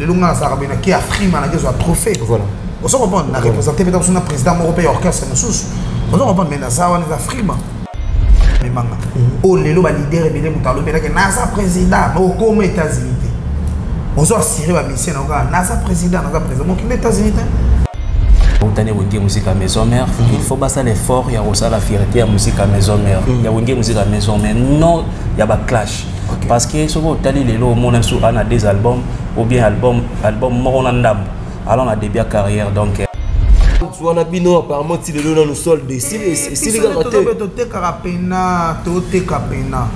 Lelo nga nazalaka boye, nake Afrima, nake zwa trophée. Voilà. Ozo comprendre, na représente mpe tamosu na président moko mpe ya orchestre mosusu. Ozo comprendre, mais naza wana, eza Afrima memanga. Oyo lelo baleader ebele, moto alobelaki naza président, mais okoma États-Unis te. Ozo assurer bamusicien na kaka naza président, naza président, mokende États-Unis te. Otani Wenge Musique ya Maison Mère, il faut basala effort ya kosala fierté ya musique ya Maison Mère, ya Wenge Musique ya Maison Mère, non ya baclash, parce que soki otali lelo, omona biso ana des albums ou bien album moko na ndambo, alors na début ya carrière, donc Wana bino apparemment ti lelo nanu solde esili kaka te. Totekaka pena, toteka pena,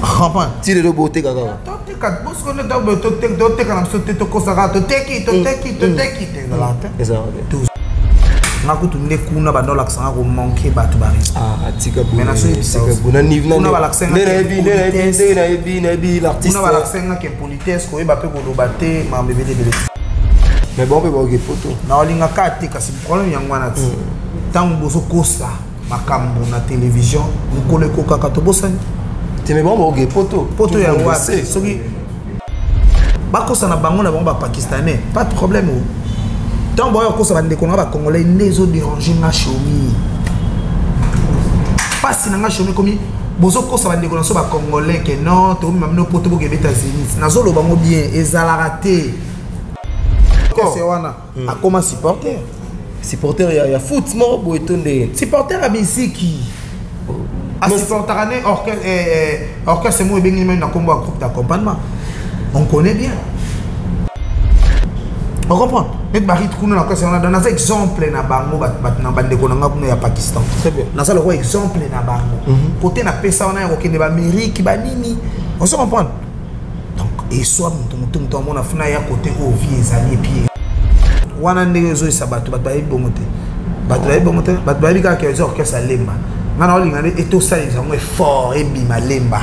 comprendre. Ti lelo boteka kaka? Toteka bosiko nde toteka na biso te, tokosaka toteki, toteki, toteki te, ezalaka te. Ezalaka te. Nga kutu nde kuna banda olakisanga komanke bato barespect. Atika. Kuna ndenge nayebi l'artiste. Kuna balakisangaka impolitesse, koyeba mpe koloba te, makambo ebele ebele. Mais bon, mpe baoke poto. Na olingaka te, kasi problème yango wana ti ntango bozokosa makambo na télévision, mokolo ekokaka tobosani. Te, mais bon, baoke poto. Poto yango wapi? Soki bakosa na bango na bango bapakistanais, pas de problème. O ntango baoya kokosa bandeko na nga bacongolais nde ezodérange nga. Shomi, mpasi na nga, Shomi, komi bozokosa bandeko na so bacongolais ke non, tomema bino poto, bokebeta Zénith. Nazoloba ngo bien, ezalaka te. Kese wana akoma supporter. Supporter ya foot moko boye to nde? Supporter ya misiki, asupportaka ne orchestre moko ebengi na nkombo ya groupe d'accompagnement. On connaît bien, on comprend neti barite kuna na orchestre wana. Naza exemple na bango, bato na bandeko na nga kuna ya Pakistan. Très bien. Naza lokola exemple na bango kote napesa wana ya kokende baamérique, banini, on se comprendre. Donc eswa moto amona funa ya kote oyo vie ezali. Et puis wana ndenge ezoyisa bato, bato bayebi bongo te, bato bayebi bongo te. Bato bayebi kaka eza orchestre alemba. Nga na olinga nde etosalisa yango effort, ebima lemba,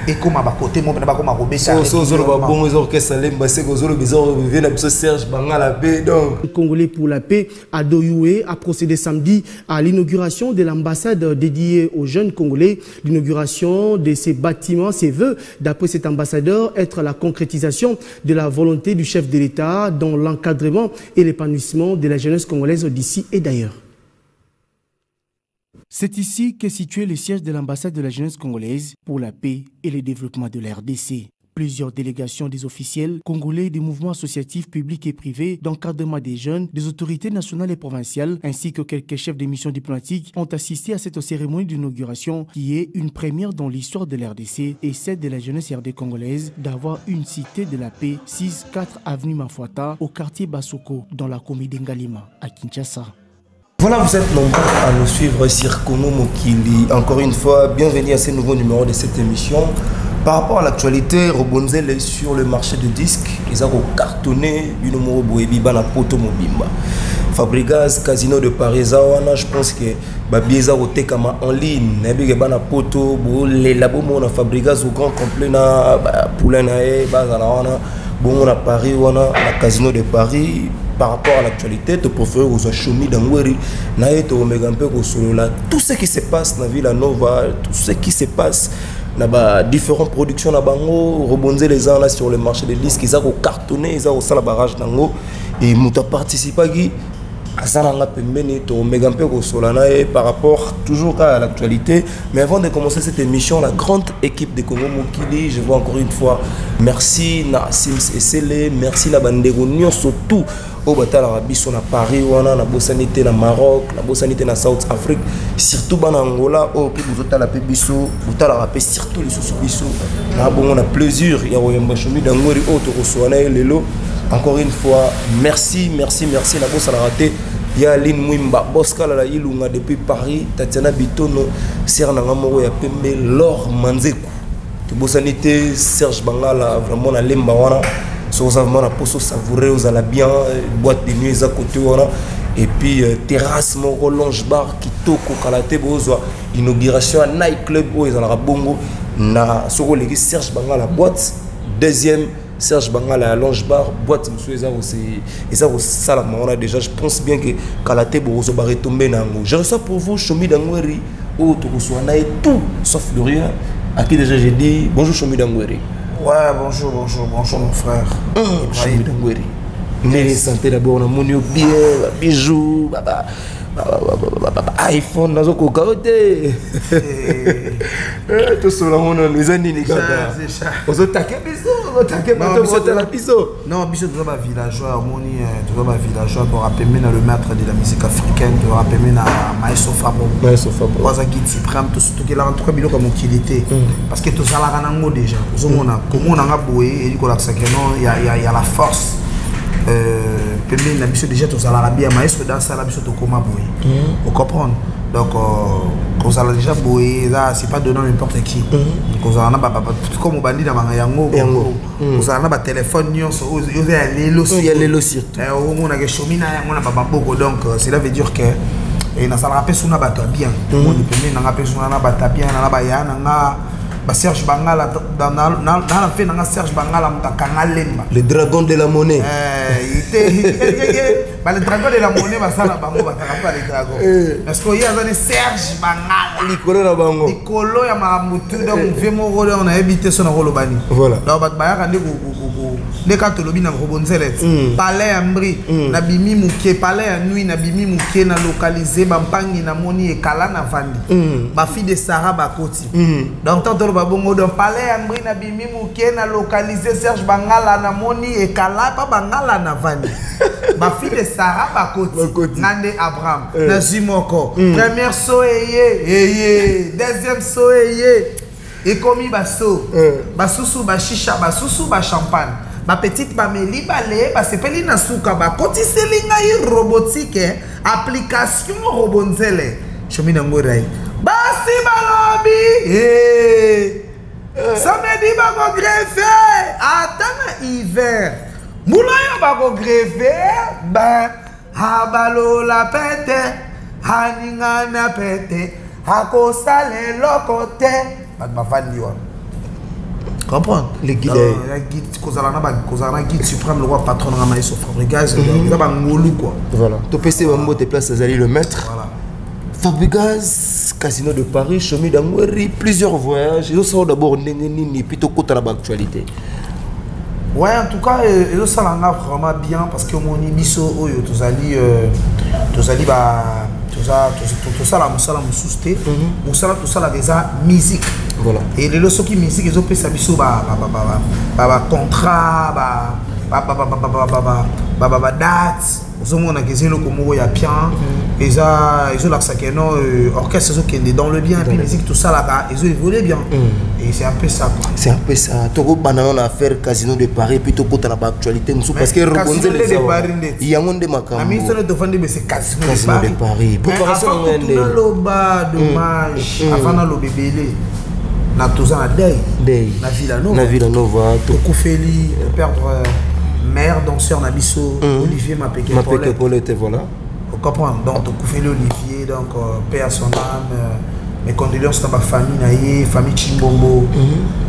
ekóma bakote mo mpena bakóma kobeta. So ozoloba bongo, eza orchestre lemba, seke ozoloba eza vie na biso Serge Bangala mpe, donc Congolais pour la paix, Ado Yuhe, a procédé samedi à l'inauguration de l'ambassade dédiée aux jeunes Congolais. L'inauguration de ces bâtiments se veut, d'après cet ambassadeur, être la concrétisation de la volonté du chef de l'État dans l'encadrement et l'épanouissement de la jeunesse congolaise d'ici et d'ailleurs. C'est ici qu'est situé le siège de l'ambassade de la jeunesse congolaise pour la paix et le développement de la RDC. Plusieurs délégations des officiels congolais, des mouvements associatifs publics et privés, d'encadrement des jeunes, des autorités nationales et provinciales, ainsi que quelques chefs de missions diplomatiques ont assisté à cette cérémonie d'inauguration qui est une première dans l'histoire de la RDC et celle de la jeunesse RD congolaise d'avoir une cité de la paix, 6-4 avenue Mafuata, au quartier Basoko, dans la commune d'Ngalima, à Kinshasa. Voilà, vous êtes nombreux à nous suivre sur Congo Mokili. Encore une fois, bienvenue à ce nouveau numéro de cette émission. Par rapport à l'actualité, Robonzel est sur le marché de disques. Ils ont cartonné du numéro boyebi bana poto mobimba. Fabregas, Casino de Paris, wana, je pense que babieza kotekama en ligne. Nayebi ke bana poto bolela bomona Fabregas au grand complet na poulain na ye bazala wana bongo na Paris wana, na Casino de Paris. Par rapport à l'actualité, tu préfères kozwa Shomi Dangweri na ye, tokomeka mpe kosolola tout ce qui se passe na Villa Nova, tout ce qui se passe na ba différentes productions na bango. Robonzel eza wana sur le marché de disque, eza kocartonne, eza kosala barrage nango et moto aparticipaki aza nanga pembeni, tokomeka mpe kosola na ye par rapport toujours à l'actualité. Mais avant de commencer cette émission, la grande équipe de Congo Mokili, je vois encore une fois merci na Sims Esele, merci na bandeko nyonso tout oyo batalaka biso na Paris wana, nabosani te na Maroc, nabosani te na South Afrique, surtout bana Angola oyo mpe bozotala mpe biso, botalaka mpe surtout lisusu biso na bongo. Na plaisir ya koyamba Shomi Dangweri oyo tokosoa na ye lelo. Encore une fois, merci, merci, merci. Nabosanaka te ya Aline Mwimba, Boskalala Ilunga depuis Paris, Tatiana Bitono, ser nanga moko ya pembe, Lor Manzeku, tobosani te Serge Bangala. Vraiment, na lemba wana, soki oza vraiment na poso savoure, ozala bien, boîte de nuit eza côté wana et puis terrasse moko, lounge bar kitoko. Kala te bozwa inauguration ya night club oyo ezalaka bongo na soki oleki Serge Bangala boîte, deuxième Serge Bangala ya lounge bar, boîte mosusu eza kosalama wana déjà. Je pense bien que kala te bokozwa baretombe na yango. Je reçois pour vous Shomi Dangweri oyo tokozwa na ye tout sauf de rien, à qui déjà j'ai dit bonjour, Shomi Dangweri. Ouais, bonjour, bonjour, bonjour mon frère. Chomi Dangweri. Ndenge santé d'abord, namoni yo bien, babijou, iPhone nazokoka yo te. Tosola ngo nano, eza nini kaka? Ozotake biso, ozotake bato botala biso. Non, biso toza bavillageois, omoni, toza bavillageois, torapeme na le maître de la musique africaine, torapeme na Maestro Fabo. Maestro Fabo. Oyo aza guide suprême, tokelaka en tout cas biloko ya mokili te, parce que tozalaka nango déjà. Ozomona, komonanga boye eli kolakisa ke non, ya la force pembeni na biso. Déjà tozalaka bien, maestro dasala biso tokóma boye, ocomprendre? Donc kozala déjà boye eza, c'est pas donné n'importe qui. Kozala na comme obandi na banga yango, kozala na batelefone nyonso oyo eza ya lelo. Ya lelo surtout. Omonaka Chomi na yango na bamaboko. Donc cela veut dire que nasalaka mpe suna bato ya bien. Omoni, pembeni nanga mpe suna na bato ya bien, na baya nanga baserge Bangala, na fe nanga Serge Bangala, moto akanga lemba. Le dragon de la monnaie. Ba le dragon de la monnaie basala bango bazalaka mpe le dragon, parce que ye aza ne Serge Bangala. Likolo na bango. Likolo ya makambo tu. Donc ve moko donc nayebi te so nakoloba nini. Voilà. Donc bato bayaka nde nde kaka tolobi na Robonzele ti palais ya mbri, nabimi moke, palais ya nuit, nabimi moke, na localiser bampangi, namoni ekala, navandi, bafille de Sara bakoti. Donc tant toloba bongo, donc palais ya mbri, nabimi moke, na localiser Serge Bangala, namoni ekala pa Bangala, navandi, bafille de Sara bakoti, nga nde Abraham, nazwi moko. Première so eye eye, deuxième so eye, ekomi baso basusu, bashisha basusu, bachampagne, bapetite bameli, bale basepeli. Na suka bakotiseli ngai robotique, application Robonzele, Chomi nango rai basi balobi samedi bakogreffe, ata na hiver mbula oyo bakogreffe ba abalola pete, aningana pete, akosala eloko te. Bato bavandi wana, comprendre? Le guide. La guide, kozala na kozala na guide suprême, le roi patron na maestro Fabregas, eza bangolu quoi. Voilà, topesi bambote place azali le maître. Voilà. Fabregas, Casino de Paris, Chomi Dangweri, plusieurs voyages. Ezosala d'abord ndenge nini, puis tokota na baactualité? Ouais, en tout cas, ezosalanga vraiment bien, parce que omoni, biso oyo tozali tozali ba tosala mosala mosusu te. Mosala tosalaka eza musique. Voilà. Et lelo soki musique ezopesa biso bacontrat, badate, ozomonaka eza eloko moko ya bien, eza ezolakisa ke non, orchestre ezokende dans le bien, et puis musique tosalaka ezoévolue bien, et c'est un peu ça quoi. C'est un peu ça. Tokobanda nano na affaire Casino de Paris, puis tokota na baactualité mosusu, parce que Robonzele yango nde makambo. Na miso nde tofandi, mais c'est Casino. Casino de Paris, préparation nde. Naloba dommage, avant naloba ebele, na toza na deuil. Deuil. Na Villanova. Na Villanova. Tokufeli, perdre meilleur danseur na biso, Olivier Mapeke. Mapeke Paulette, voilà. Vous comprenez? Donc tokufeli Olivier, donc paix à son âme, mes condoléances na bafamille na ye, famille Chimbombo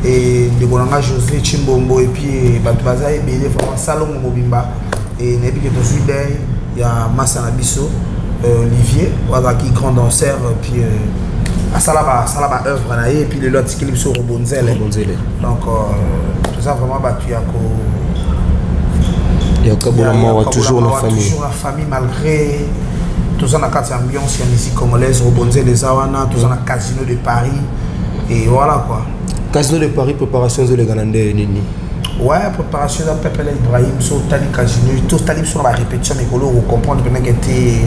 et ndeko na nga José Chimbombo, et puis bato baza ebele vraiment, salongo mobimba. Et nayebi ke tozwi deuil ya masa na biso Olivier, oyo azalaki grand danseur, puis asala ba asala ba œuvre na ye, et puis lelo atikeli biso Robonzele. Robonzele. Donc toza vraiment bato ya ko Ya kabola mawa toujours na famille. Toujours na famille, malgré toza na kati ya ambiance ya musique congolaise, Robonzele eza wana, toza na Casino de Paris et voilà quoi. Casino de Paris, préparation ezoleka na nde nini? Ouais, préparation eza pepele, Ibrahim. So otali casino, totali biso na barépétition mikolo, okocomprendre pendant te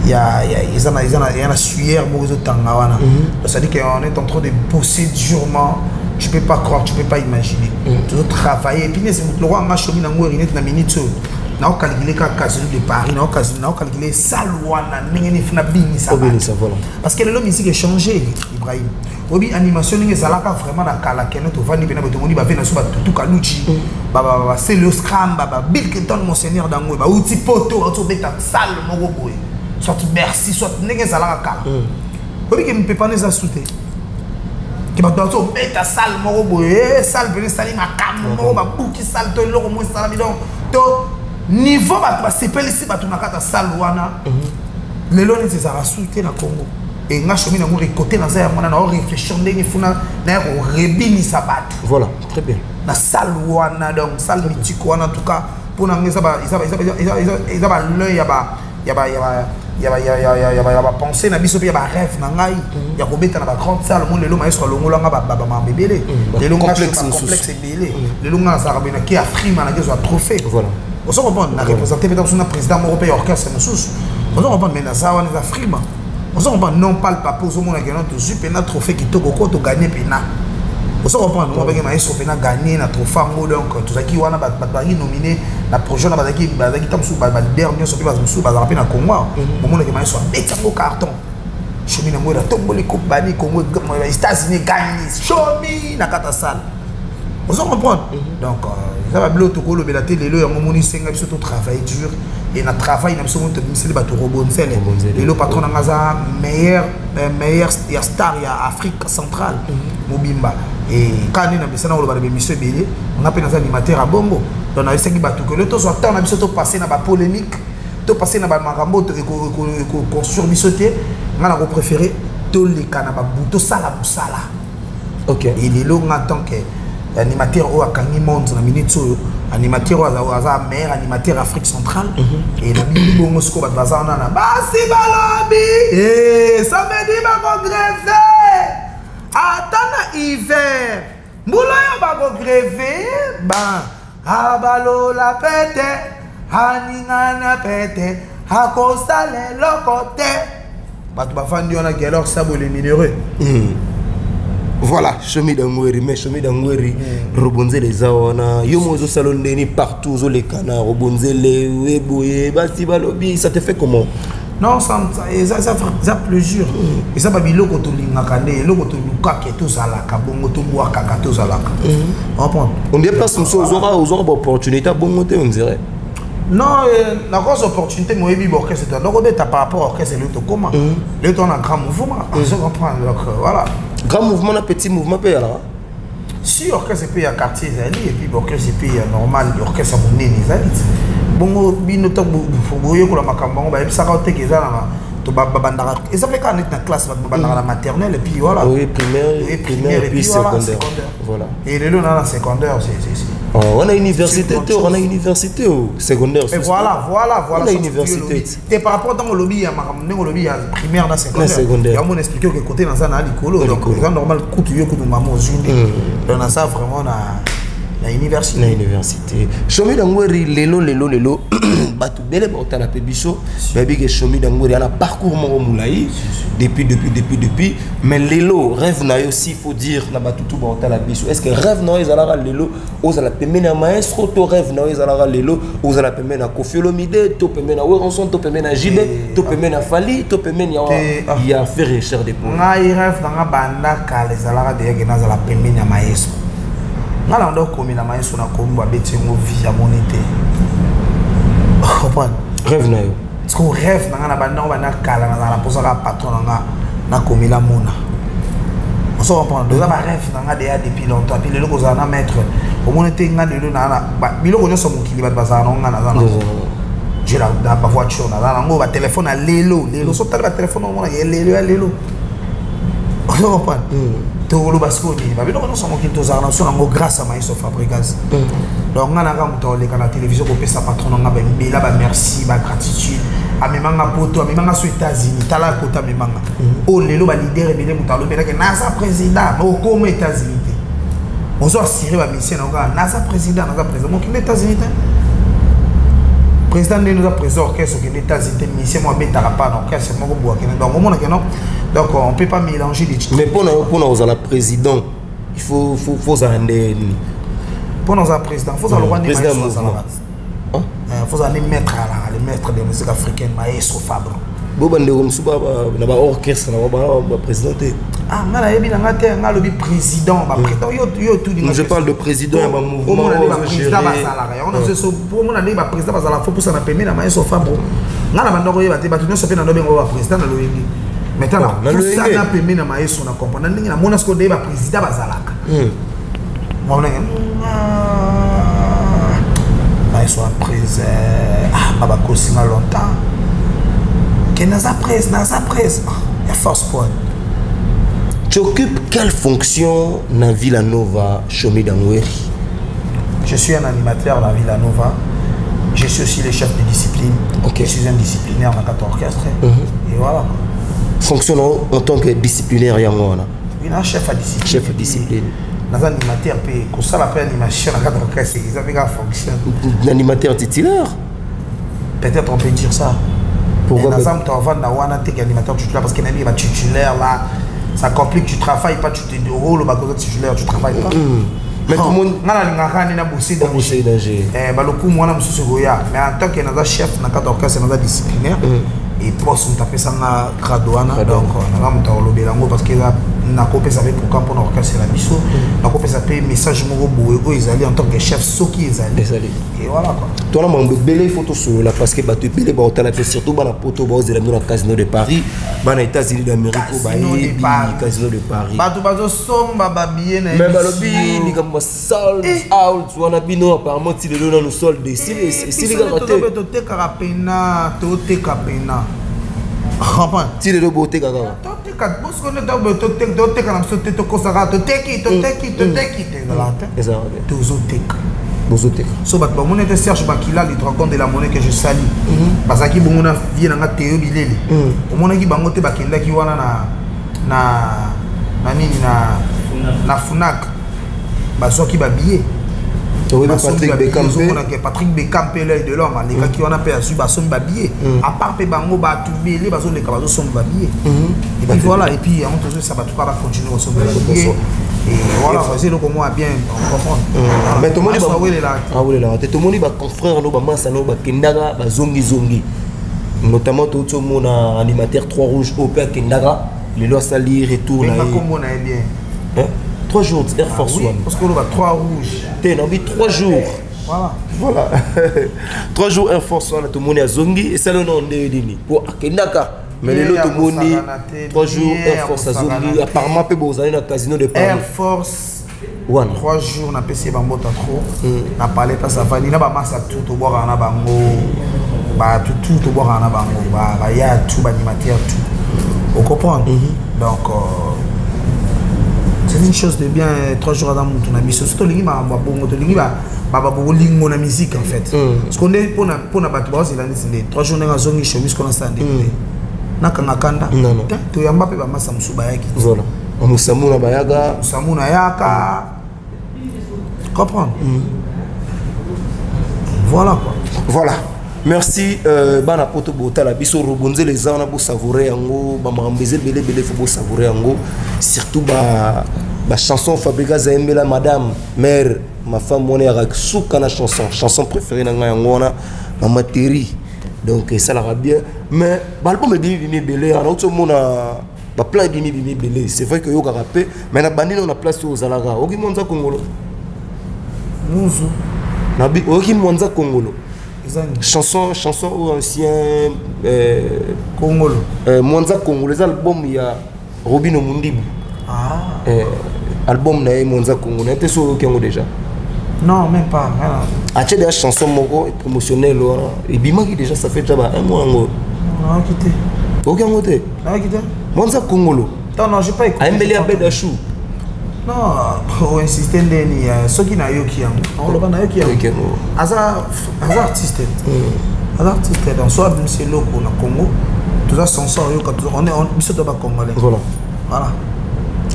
ya eza na sueur moko ezotanga wana. C'est-à-dire qu'on est en train de bosser durement, tu peux pas croire, tu peux pas imaginer. Toujours travailler, et puis le roi nga Chomi nango erinete na minute oyo naocalcule kaka Casino de Paris, naocalcule salle wana ndenge nini fina binisa. Obinisa, voilà. Parce que lelo musique echangé, Ibrahim. Oyebi animation ndenge ezalaka vraiment na kala, kene tovandi mpena boye, tomoni bave na so batutu Kaluji, baselio Scram, Bill Clinton, Monseigneur Dango, bauti poto, bauti obeta salle moko boye, soit Bercy, soit ndenge ezalaka kala. Oyebi ke mpepa eza su te, ke bato bato obeta salle moko boye, salle pene esali makambo moko, babuki salle to eloko moko esalami. Donc to niveau bato basepelisi bato na kati ya salle wana, lelo neti ezalaka su te na Congo. E nga Chomi nango côté naza yango wana, nao réfléchir ndenge funa naya korebinisa bato. Voilà, très bien. Na salle wana, donc salle mythique wana, en tout cas mpona nga eza bal'un ya ba ya ba ya ba ya ba ya ya ya ya ba ya bapensée na biso mpe ya barêve na ngai ya kobeta na bagrande salle. Mo lelo maestro alongolanga bamambo ebele. Lelo nga complexe mosusu. Complexe ebele. Lelo nga nazalaka boye, nake Afrima, nake zwa trophée. Ozo comprendre, na représente mpe mosusu na président moko mpe ya orchestre mosusu, ozo comprendre. Mais naza wana, eza Afrima, ozo comprendre, non pas le papa. Ozomona keno tozwi mpena trophée kitoko ko togagner mpena, ozo comprendre, ngo benge maestro mpena gagné na trophée yango. Donc tozalaki wana, bato bazalaki nominé na projet wana, bazalaki ta mosusu baleader nyonso mpe bato mosusu bazalaka mpe na Congo. Omonake maestro abeti yango carton, Chomi nango atomboli coupe, bani Congo, États-Unis gagné, Chomi na kati ya salle, ozo comprendre. Donc eza babilo tokolobela te. Lelo yango omoni senga biso totravaille dur et na travail na biso moni tobimiseli bato Robonzele. Robonzele. Lelo patron nanga aza meilleur ya star ya Afrique centrale mobimba. E kaka nde na besana koloba na bémission ebele, nga mpe naza animateur ya bongo. Donc nayebisaki bato ke lelo tozwa temps na biso, topasse na bapolémique, topasse na bamakambo ekoconstruire biso te. Nga na kopréféré toleka na babu, tosala mosala. Et lelo nga en tant que animateur oyo akangi monde na minute oyo, animateur oyo aza meilleur animateur Afrique centrale, e na bimi bongo. Sikoyo bato baza wana na basi balobi samedi bakogrève, ata na hiver mbula oyo bakogrève, ba abalola pete, aningana pete, akosala eloko te. Bato bafandi wana gelor sabo le minéreux. Voilà, Chomi Dangweri, mais Chomi Dangweri, Robonzele eza wana, yo mo ozosala ndeni partout ozoleka na Robonzele, weboye, basi balobi, ça te fait comment? Non, eza plaisir, eza babiloko tolingaka nde eloko tolukaka, tozalaka bongo, tobwakaka, tozalaka comprendre. On dirait place mosusu ozwaka baopportunité bongo te, on dirait. Non, na grosse opportunité moyebi baorchestre to donc obeta par rapport à orchestre lelo tokóma, lelo to na grand mouvement, ozo comprendre. Donc voilà. Grand mouvement na petit mouvement mpe yalaka? Si, orchestre mpe ya quartier ezali, et puis baorchestre mpe ya normal, orchestre ya monene ezali ti bongo. Bino to boyekola makambo yango, bayebisaka teke eza na to babandaka, eza mpe kaka neti na classe, bato babandaka na maternelle et puis voilà. Oui, primaire. Et primaire et puis voilà, secondaire. Voilà. Et lelo na secondaire, c'est Oh, on a université te, on a université au secondaire. Et voilà. On a université. Te, par rapport ntango olobi ya makambo, ndenge olobi ya primaire na Na secondaire. yango na expliqué oke côté naza na likolo. Donc Likolo. eza normal kutu yo kutu mama ozwi nde. Donc naza vraiment na université. Na université. Chomi Dangweri, lelo lelo lelo bato bele baotala mpe biso, bayebi ke Chomi Dangweri ana parcours moko molai depuis. Mais lelo rêve na yo, s'il faut dire na bato tu baotala biso, est ce que rêve na yo ezalaka lelo ozala pembeni ya maestro, to rêve na yo ezalaka lelo ozala pembeni na Kofi Olomide, to pembeni na Werrason, to pembeni na JB, to pembeni na Fally, to pembeni ya Te, ah. ya Ferre Chair de Poule? Ngai rêve nanga banda kala ezalaka deyeke nazala pembeni ya maestro. Nga na ndo okomela maestro na komi babeti yango vie amoni te, comprendre. Rêve na yo? Parce que rêve nanga na banda ngo banda kala, nazala mposaka patron nanga nakomela mona, ozo comprendre. Eza barêve nanga deya depuis longtemps. Puis lelo kozala na maître, omoni te nga lelo na biloko nyonso mokili bato bazala nango, nga naza nango. J'ai la bavoiture, naza nango, batelefone ya lelo lelo. So tali batelefone, omona ya lelo ya lelo, ozo comprendre. Tokoloba sikoyo nini? Babiloko nyonso mokili tozala na biso nango grâce à maestro Fabregas. Donc nga nanga moto aleka na télévision kopesa patron nanga bambela bamerci, bagratitude. Amemanga poto, amemanga so États-Unis, tala kota amemanga oyo. Lelo baleader ebele, moto alobelaki naza président, mais okoma États-Unis te, ozo assuré bamission nango kaka naza président, naza président. Mokende États-Unis te, président ndenge oza président orchestre, okende États-Unis te, mission mo abetaka pa na orchestre moko boakende. Donc omonake non, donc on peut pas mélanger les Mais mpona ozala président, il faut ozala nde nini? Mpona ozala président, faut ozala lokwa nde Président maestro mouvement. azalaka. Faut ozala nde maître alaka, le maître de musique africaine, maestro Fabre. Bo bandeko mosusu na baorchestre na baprésident te. Ah, nga nayebi na nga te. Nga alobi président, baprésident yo tuni. Je parle de président ya bamouvement. Omona nde oyo baprésident ozogérer. bazalaka yango na so. Omona ndenge baprésident bazalaka, faut pusana pembeni na maestro Fabre. Nga na bandako oyeba te, bato nyonso mpe na ndo bengo baprésident na loyenge. Maintenant Oh, na loyenge. pusana pembeni na maestro, na comprendre ndenge namona sikoyo ndenge baprésident bazalaka. Monenge maestro aprise, ah, babakosinga longtemps ke naza presse, naza presse. Ya force point. Tu occupes quelle fonction na Villa Nova, Chomi Dangweri? Je suis un animateur dans Villa Nova. Je suis aussi le chef de discipline. Ok. Je suis un disciplinaire dans quatre orchestres. Et voilà. Fonction en tant que disciplinaire yango wana? Oui, un chef à discipline. Chef à discipline. Dans un animateur, puis comme ça, la animation dans quatre orchestres, ils avaient la fonction. Animateur titulaire? Peut-être on peut dire ça. Pourquoi? Dans un temps, on a animateur titulaire parce qu'il y a un titulaire là. Ça complique, tu travailles pas, tu te déroules, bah, titulaire, tu travailles pas. Mais tout le monde. On a bossé danger. Le coup, moi, je suis mais en tant que chef, dans le orchestre, c'est disciplinaire. Et poste, on tape ça dans grade wana. Donc, on a un parce que là, on a coupé ça pour quand on orchestre la biso. On a coupé ça message moko boé ils allaient en tant que chef ce qui ils allaient. Et voilà quoi. Toi là, mon bébé, il faut tout sur là parce que bah tu bébé bah on t'a surtout bah la poto bah aux élèves dans Casino de Paris, bah aux États-Unis d'Amérique, bah Casino de Paris. Bah tu vas au somba bah billet na. Mais bah le billet comme sold out, on a bino apparemment si le don nous solde si les gars raté. To te carapena, to te capena. Ti lelo boteka kaka. Toteka bosiko nde toteka na biso te tokosaka toteki toteki toteki te ezalaka te. Ezalaka te. Tozoteka. Bozoteka. So bato bamoni ete Serge Bakila, le dragon de la monnaie que je salue. Bazalaki bongo na vie na nga Théo Bilele. Omonaki bango te bakendaki wana na na na nini na na Funak. Bazwaki ba billet. Patrick Beckham, Patrick Beckham l'œil de l'homme, les gars qui ont appelé à basombi ba billet. À part pe bango ba tubele bazo leka bazo somba ba billet. Et puis voilà, et puis on toujours ça va tout pas continuer au somba ba billet. Et voilà, c'est le comment bien comprendre. Mais tout le monde ah oui là, tout le monde ba confrère no ba massa no ba kendaka ba zongi zongi. Notamment tout le monde animateur 3 rouges au père kendaka, les lois sali retour là. Comment on a bien. Hein? 3 jours, Air Force One. Parce qu'on a 3 rouges. T'es envie 3 jours. Voilà. Voilà. 3 jours Air Force One, tout le monde est à Zongi et ça le nom de Dini. Pour Akenaka. Mais le lot tout le monde 3 jours Air Force à Zongi. Apparemment, peu vous allez dans le casino de Paris. Air Force One. 3 jours, on a passé Bambota trop. On a parlé pas ça va. Il y a pas tout au bord en bango. Bah tout tout au bord en bango. Bah il y a tout animateur tout. Vous comprenez? Donc c'est une chose de bien 3 jours dans mon ami surtout lingi ba bongo to lingi ba ba bongo lingo na musique en fait. Parce qu'on est pour na bato ba zela nisi 3 jours nga zongi chemise qu'on a ndé. Na kanga kanda. To yamba pe ba masa musu bayaki. Voilà. Musamuna bayaka. Musamuna yaka. Comprendre? Voilà quoi. Voilà. Merci bana poto botala biso robonze les ans na bo savourer yango ba mambeze bele bele faut bo savourer yango surtout ba ba chanson Fabregas Zembela madame mère ma femme mona ya souka na chanson préférée na yango wana mama Terry donc ça la bien mais ba album bimi bimi bele ana otso mona ba plein bimi bimi bele c'est vrai que yo ka rappé mais na bandino na place aux alaka oki monza kongolo muzu na bi oki monza kongolo chanson ou ancien Congolo Mwanza Congolo les albums il y a Robino Mundibu ah album na Mwanza Congolo n'était sur Kengo déjà non même pas ah tu des chansons moko promotionnelle et bimaki déjà ça fait déjà un mois ngo non quitté OK ngote non quitté Mwanza Congolo non non j'ai pas écouté Ambeli Abedachou non on insiste ndeni ceux qui na yoki yango on loba na yoki yango aza artiste aza artiste dans soit monsieur loko na Congo tout ça censeur yoka on est biso to ba congolais voilà voilà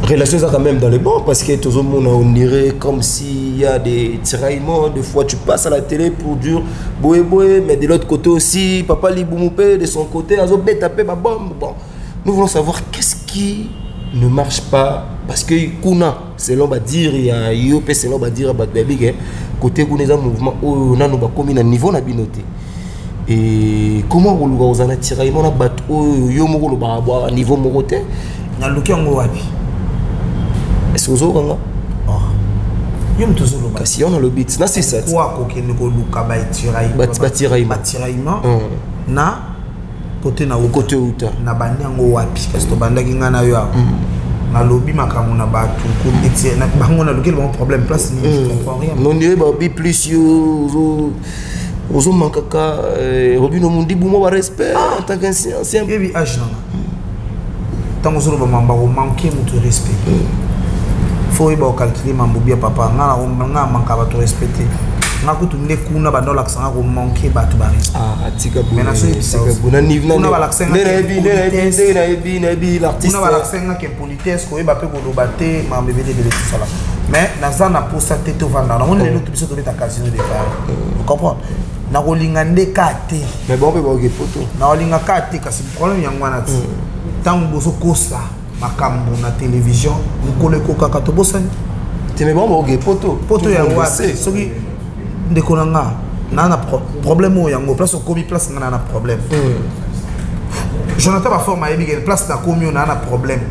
relation ça quand même dans les bons parce que tout le monde on dirait comme s'il y a des tiraillements des fois tu passes à la télé pour dire boé boé mais de l'autre côté aussi papa Liboumoupe de son côté azo beta pe ba bombe bon nous voulons savoir qu'est-ce qui ne marche pas parce que kuna selon ba dire il y a yo pe selon ba dire ba baby côté kuna eza mouvement oyo nanu ba komi na niveau na binoté et comment on luka ozana tiraillement na bato oyo yo moko lo ba ba niveau moko te na luki yango wapi est-ce que ozokanga oh yo mutu ozoloba kasi on a le beat na c'est ça quoi kokende koluka ba tiraillement ba tiraillement na côté na côté uta na bandi yango wapi kasi to bandaki nga na yo na lobby makambo na bato ko na bango na luki bon problème place ni je comprends rien non dirait ba bi plus yo ozo mankaka Robino Mundibu mo ba respect en tant qu'ancien et bi âge nanga Ntango ozoloba mambo akomanke moto respect, faut oyeba kocalculer mambo bien. Papa, nga nga manka bato respect te. Nga kutu nde kuna banda olakisa nga komanke bato barespect. Ah, tika. Mais nazoyebisa kuna balakisa nga Nde nayebi, nayebi, nayebi l'artiste. Kuna balakisa nga ke politesse, koyeba mpe koloba te, makambo ebele ebele tosala. Mais naza na posa te tovanda namoni lelo to biso tobeta Casino de Paris, comprendre? Nakolinga nde ka te. Mais bon, mpe baoke poto. Nakolinga ka te, kasi problème yango wana ti ntango bozokosa makambo na télévision, mokolo ekokaka tobosani. Te, mais bon, baoke poto. Poto yango wapi? Soki ndeko na nga naa na problème oyo, yango place okomi, place nga naa na problème. Jonathan Baforme ayebi ke place nakomi oyo naa na problème.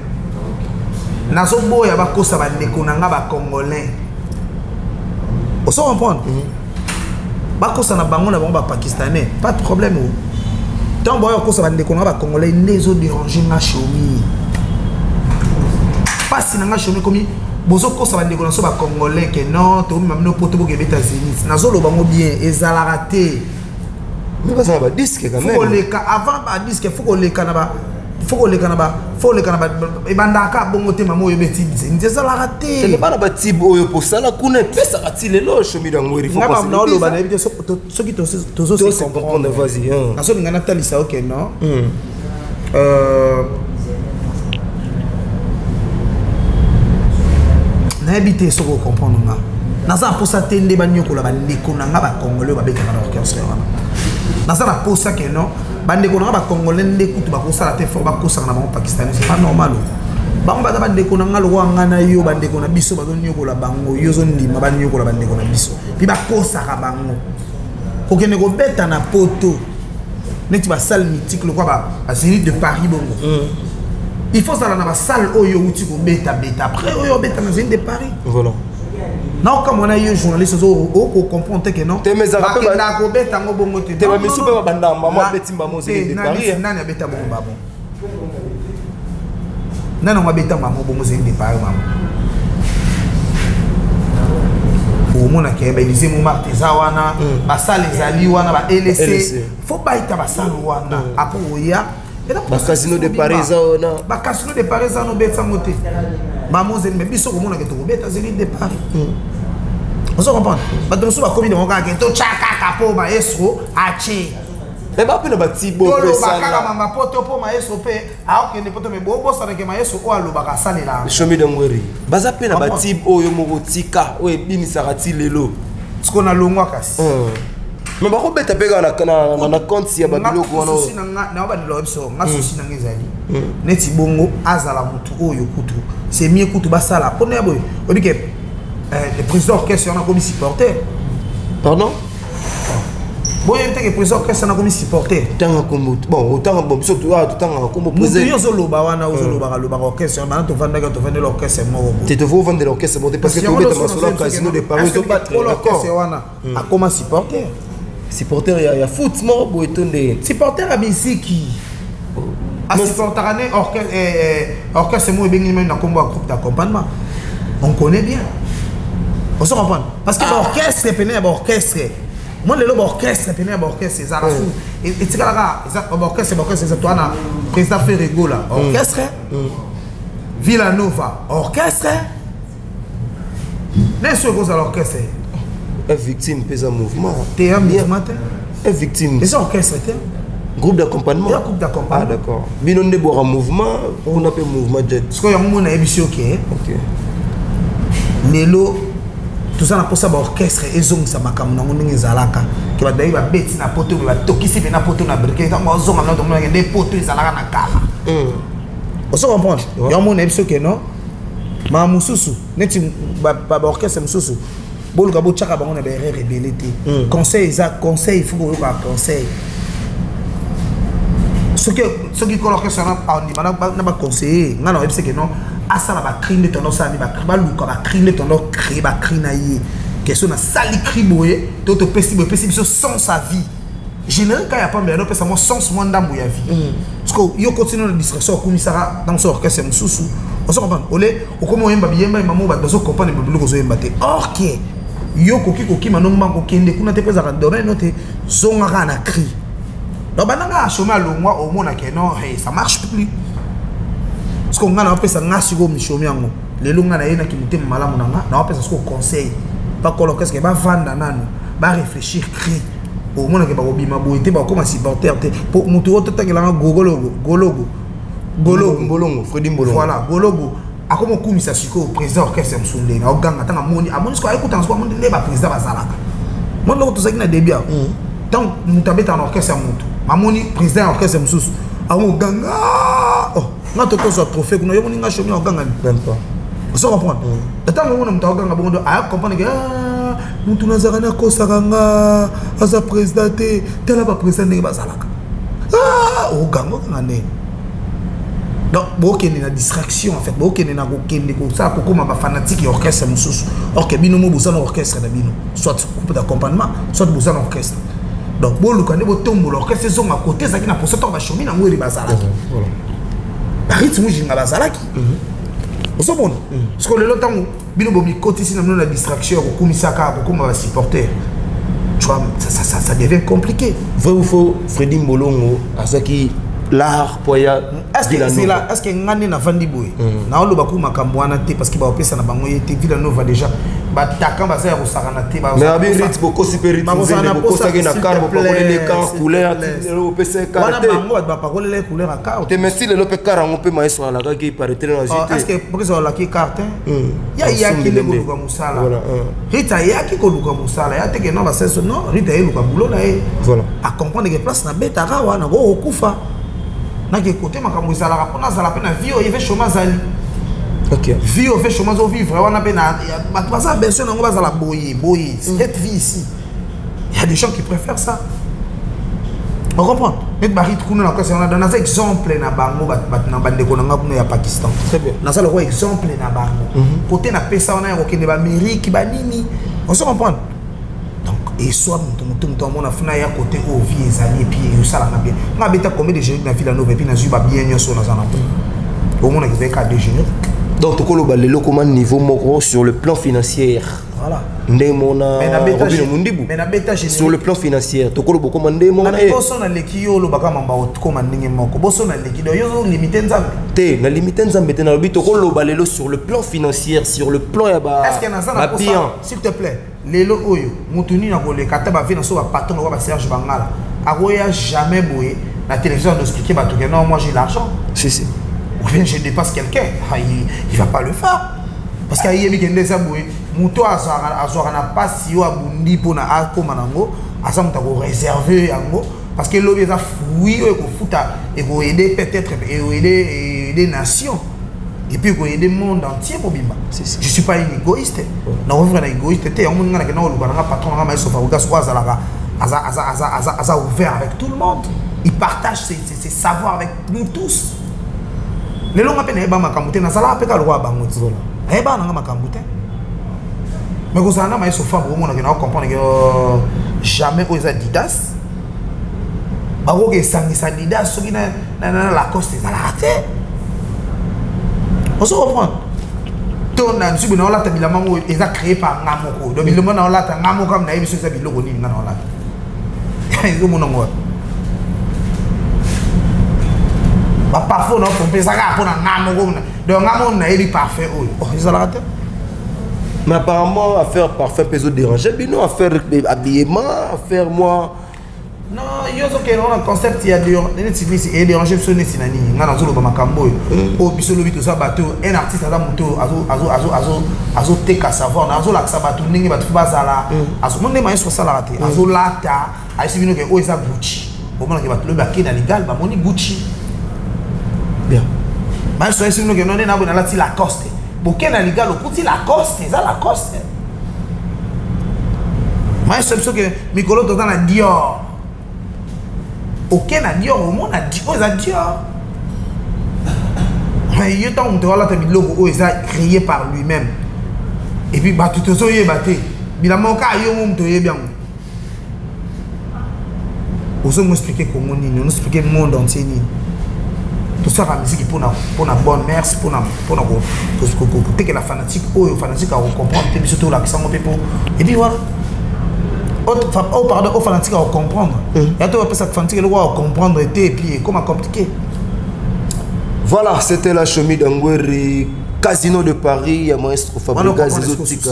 Nazoboya bakosa bandeko na nga bacongolais, oso comprendre? Bakosa na bango na bango bapakistanais, pas de problème. O ntango boya kokosa bandeko na nga bacongolais nde ezodérange nga. Shomi, mpasi na nga, Shomi, komi bozokosa bandeko na so bacongolais ke non, tokomema bino poto, bokebeta Zénith. Nazoloba ngo bien, ezalaka te. Mais baza na badisque quand faut même. Koleka avant badisque, faut koleka na ba faut koleka na ba faut koleka na ba ebandaka bongo te. Mama oyo obeti Zénith, ezalaka te. Te, bana batib oyo posala kuna epesaka ti lelo, Shomi Dangweri. Nga naoloba, nayebi te soki tozose Tose comprendre, vas-y, hein. Nazolinga natalisa oke non, nayebi te soki ocomprendre nga. Naza na posa te nde banyokola bandeko na nga bacongolais oyo babetaka na orchestre wana. Naza na posa ke non, bandeko na nga bacongolais nde kutu bakosala te fort, bakosaka na bango pakistanais. C'est pas normal. O bango baza bandeko na nga lokola nga na yo. Bandeko na biso bazonyokola bango, yo ozondima banyokola bandeko na biso mpi bakosaka bango kokende kobeta na poto neti basalle mythique lokola bazénith de Paris bongo. Il faut ozala na basalle oyo outi kobetabeta, après oyo obeta na Zénith de Paris. Voilà. Naokamwa na yo journaliste, okocomprendre te ke non. Te, mais ezalaka mpe bakendaka kobeta yango bongo te. Te, Non, bamisu non, mpe non. babanda mama abeti mbamo Zénith de Te, Paris, hein. nani abeta bongo bamo? Nani yango abeta mamo bongo Zénith de Paris? Mamo omona ke baélysée Montmartre eza wana, basale ezali wana, ba LC. LC. Faut baita basale wana, après oya. Bacasino de Paris eza wana. Bacasino de Paris eza wana, obetango te mamo Zénith. Mais biso komonake tokobeta Zénith de Paris, ozo comprendre? Bato mosusu bakomi nango kaka ke totya kaka mpo maestro atie. Mais bape na batibo. Toloba kaka mamba poto mpo maestro mpe aokende poto, me bobosanake maestro oyo alobaka asalela. Shomi Dangweri, baza mpe na Comprends. batib oyo moko tika oyo ebimisaka ti lelo. Siko nalongwa kasi. Mais bakobeta mpe kaka na compte ya babiloko wana. Souci na nga, na bandela biso nga, souci na nga ezali neti bongo azala motu oyo kutu c'est mieux kutu basala mpona ya boye. Oyebi ke le président orchestre wana akomi supporter. Pardon? Boyebi te ke président orchestre wana akomi supporter? Tanga kombo, bon, otanga, bon, biso totangaka kombo. Motu yo ozoloba wana, ozolobaka lobaka orchestre wana, bana tovandaki, tovandeli orchestre moko boye. Te, tovo ovandela orchestre bon te, parce que tobeta masolo ya Casino de Paris, ozobattre. Orchestre D'accord. Wana akoma supporter. Supporter ya foot moko boye to nde? Supporter ya misiki, asupportaka ne orchestre moko ebengi meme na nkombo ya groupe d'accompagnement. On connaît bien, on se comprendre, parce que baorchestre pene ya baorchestre moi lelo, baorchestre pene ya baorchestre ezalaka su etikalaka eza baorchestre eza toa na président Ferre Gola orchestre, Villa Nova orchestre, ne soki ekozala orchestre. Victime mpe eza mouvement. Te, ya mouvement te. Victime. Eza orchestre te. Groupe d'accompagnement. Eza groupe d'accompagnement. Ah, d'accord, bino nde bwaka mouvement kuna mpe mouvement jet. Sikoyo yango mona yebisi oke. Ok. Lelo toza na mposa baorchestre ezongisa makambo nango ndenge ezalaka, ke bato bayebi babeti na poto, me batokisi mpe na poto na brike. Ntango bazonga na tomonake nde poto ezalaka na kala, ozo comprendre? Yango mona yebi soki non, makambo mosusu neti baorchestre mosusu boluka botiaka bango na baerreur ebele te. Conseil eza conseil, il faut koyokaka conseil. Soki kolo orchestre wana andima na baconseiller, ngai na oyebisi ke non, asala bacri nde tondo osala nde bacri, baluka bacri nde tondo créer bacri na ye. Question nasali cri boye to topesi boye, epesi biso sens à vie. Générique ya pamba yango opesa mwa sens, mwa ndambo ya vie. Parce que yo continue na distraction, okumisaka ntango so orchestre mosusu, ozo comprendre? Ole okomi oyemba biyemba mamo, bato bazo comprendre biloko ozoyemba te. Or ke yo koki kokima no mbango, okende kuna te mpo ezalaka domaine no te, zonga kaka na cri. Donc bandanga ashome alongwa, omona ke non, hey, ça marche plus. Parce que nga naopesa nga sikoyo mishomi yango lelo, nga nayenaki motema malamu na nga, naopesa sikoyo conseil bakolo orchestre bavanda nanu, baréfléchir cri omonake bakobima boye te, bakokoma supporter te, po motu oyo totangelanga gogologo gologo gologo. Mbolongo, Fredi Mbolongo. Voilà, gologo akoma okumisa sikoyo président orchestre mosusu ndenge aoganga. Ntango amoni, amoni sikoyo, ayekutana sikoyo, amoni nde baprésident bazalaka. Moni loko tozalaki na début awa, ntango moto abetaka na orchestre ya motu, amoni président ya orchestre mosusu akoganga: "Oh, nga totozwa trophée kuna, yo moni nga shomi aganga ni." Même pas. Ozo comprendre? Ntango omona moto akoganga bongo, aya comprendre ke: "Ah, motu nazalaka nakosaka nga aza président te. Tala baprésident ndenge bazalaka." Ah, oganga, oganga ndenge. Donc bokende na distraction en fait, bokende na kokende kosala kokóma bafanatique ya orchestre mosusu, or que bino mo boza na orchestre na bino, soit groupe d'accompagnement, soit boza na orchestre. Donc boluka nde botombola orchestre, ezonga kote ezalaki na posa. Ntango bashomi nango eri bazalaki, barythme mujinga bazalaki, ozomona? Parce que lelo, ntango bino bomikotisi na bino na distraction ya kokumisaka, kokóma basupporter, tu vois, ça devient compliqué. Vrai ou faux, Fredi Mbolongo azwaki l'art po ya Est-ce que c'est là? Est-ce que nga nde navandi boye, naoloba ku makambo wana te, parce que baopesa na bango ye te. Villa Nova déjà bataka, baza ya kosakana te. Mais abi rit bokosi mpe rit bokosaki na car, bopakoleli car couleur, opesa car te. Bango bato bapakoleli couleur ya car. Te, mais si lelo mpe car yango mpe maestro alakaki paraître na zwi te. Est-ce que bokesa olaki car te? Ya yaki nde koluka mosala. Rit ayaki koluka mosala ya teke no baseso non, Rit ayeluka boulot na ye, acomprendre ke place nabetaka wana kokokufa, nake kote makambo ezalaka mpo nazala mpe na vie oyo eve chômage azali. Vie oyo ve chômage ozovivre wana mpe na bato baza besoin nango, bazala boye boye. Cette vie ici, il y a des gens qui préfèrent ça, on comprend neti barite kuna na kasi wana. Naza exemple na bango, na bandeko na nga kuna ya Pakistan, naza lokwa exemple na bango kote napesa wana ya kokende baamérique, banini, ozo comprendre? Donc eswa moto moto moto amona funa ya kote oyo vie ezali, et puis eosalanga bien. Nga abeta combien de générique na Villa Nova, et puis nazwi babien nyonso naza nango, omonaka ezali ka de générique. Donc tokoloba lelo koma niveau moko sur le plan financier. Voilà. Nde mona Robino Mundibu sur le plan financier, tokoloba koma nde mona. Boso naleki yo, olobaka mamba okoma ndenge moko. Boso naleki, donc yo ozolimite Nzambe. Te, na limite Nzambe te. Nalobi tokoloba lelo sur le plan financier, sur le plan ya babien. S'il te plaît, lelo oyo motu nini akoleka ata bave na so bapatron lokwa baserge Bangala akoya jamais boye na télévision expliquer bato que non, moi j'ai l'argent? Si si. Ou bien je dépasse quelqu'un. Ah, il va pas le faire, parce que ayebi kende eza boye. Moto azwaka na mpasi oyo abundi mpona akóma nango, aza moto akoreserve yango, parce que lobi eza fruit oyo ekofuta, ekoaide peut-être, ekoaide nation et puis ekoaide monde entier mobimba. Je suis pas un égoïste, nakovivre na égoïste te. Yango nga nakenda koluka nanga patron nanga maestro Fabregas oyo azalaka aza ouvert avec tout le monde, il partage ses savoirs avec nous tous. Lelo nga mpe nayeba makambo te, nazalaka mpe kaka lokola bango ti nayebaka nanga makambo te, mais kozala na maestro Fabre, omonake na ocomprendre ke jamais oyo eza Didas, bakoki esangisa Didas soki na Lacoste ezalaka te, ozo comprendre? To na nsubi na olata bilamba moko eza créé par nga moko. Donc bilamba na olata nga moko, nayebi so eza biloko nini nga na olata, ezomona ngo wapi. Baparfum na opompe eza kaka mpona nga moko, donc nga moko nayebi parfum oyo ezalaka te. Mais apparemment, affaire parfum peut déranger bino, affaire habillement, affaire moi. Non, yo ozokende wana concept ya neti neti edérange biso neti na nini. Ngai nazoloba makambo oyo, oyo biso lobi toza bato. Un artiste aza moto azoteka savoir na, azolakisa bato ndenge bato fo bazala. Mo nde maestro asalaka te, azolata, ayesi bino ke oyo eza Gucci, omonake bato lobi bakei na ligal, bamoni Gucci. Bien. Maestro ayesi bino ke no nde naboye nalati Lacoste, boke na ligal, okuti Lacoste, eza Lacoste. Maestro biso ke mikolo toza na Dior, oke na Dior, omona oyo eza Dior. Mais yo, ntango moto alata biloko oyo eza créé par lui-même, et puis bato tozoyeba te bilamba kaka yo mo moto oyebi yango, ozomo expliquer Kongo nini, ozo expliquer monde entier nini? Tosalaka musique mpona bonne mœurs, mpona kotekela fanatique oyo fanatique akocomprendre te. Biso tolakisa yango mpe po et puis voilà. Oh pardon, o fanatique akocomprendre ya to bapesa fanatique eloko akocomprendre te, et puis ekoma compliqué. Voilà, c'était la Chomi Dangweri, Casino de Paris, ya maestro Fabregas ezotika.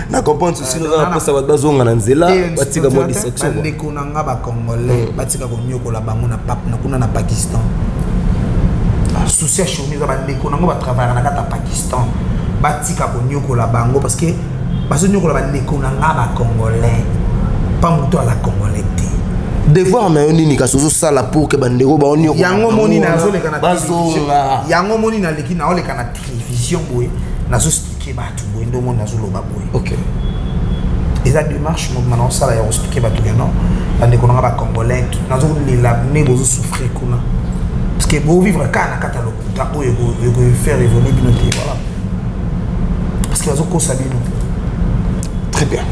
Na comprendre souci na posa bato bazonga na nzela, batika mwa distraction. Bandeko na nga bacongolais batika konyokola bango na na kuna na Pakistan. Souci ya Chomi eza bandeko nango batravaillaka na kati ya Pakistan, batika konyokola bango parce que bazonyokola bandeko na nga bacongolais, pa moto aza congolais te. Devoir na yo nini kasi ozosala pour que bandeko baonyokola yango moni nazoleka na bazonga? Yango moni naleki, naoleka na télévision boye, nazoexpliquer bato boye, nde omoni nazoloba boye. Eza démarche mobima naosala ya koexpliquer bato ke non, bandeko nanga bacongolais, nazolela nde bozosouffrir kuna parce que bovivre kaka na kati ya lokuta oyo ekofaire évoluer bino te. Voilà, parce que bazokosa bino. Très bien,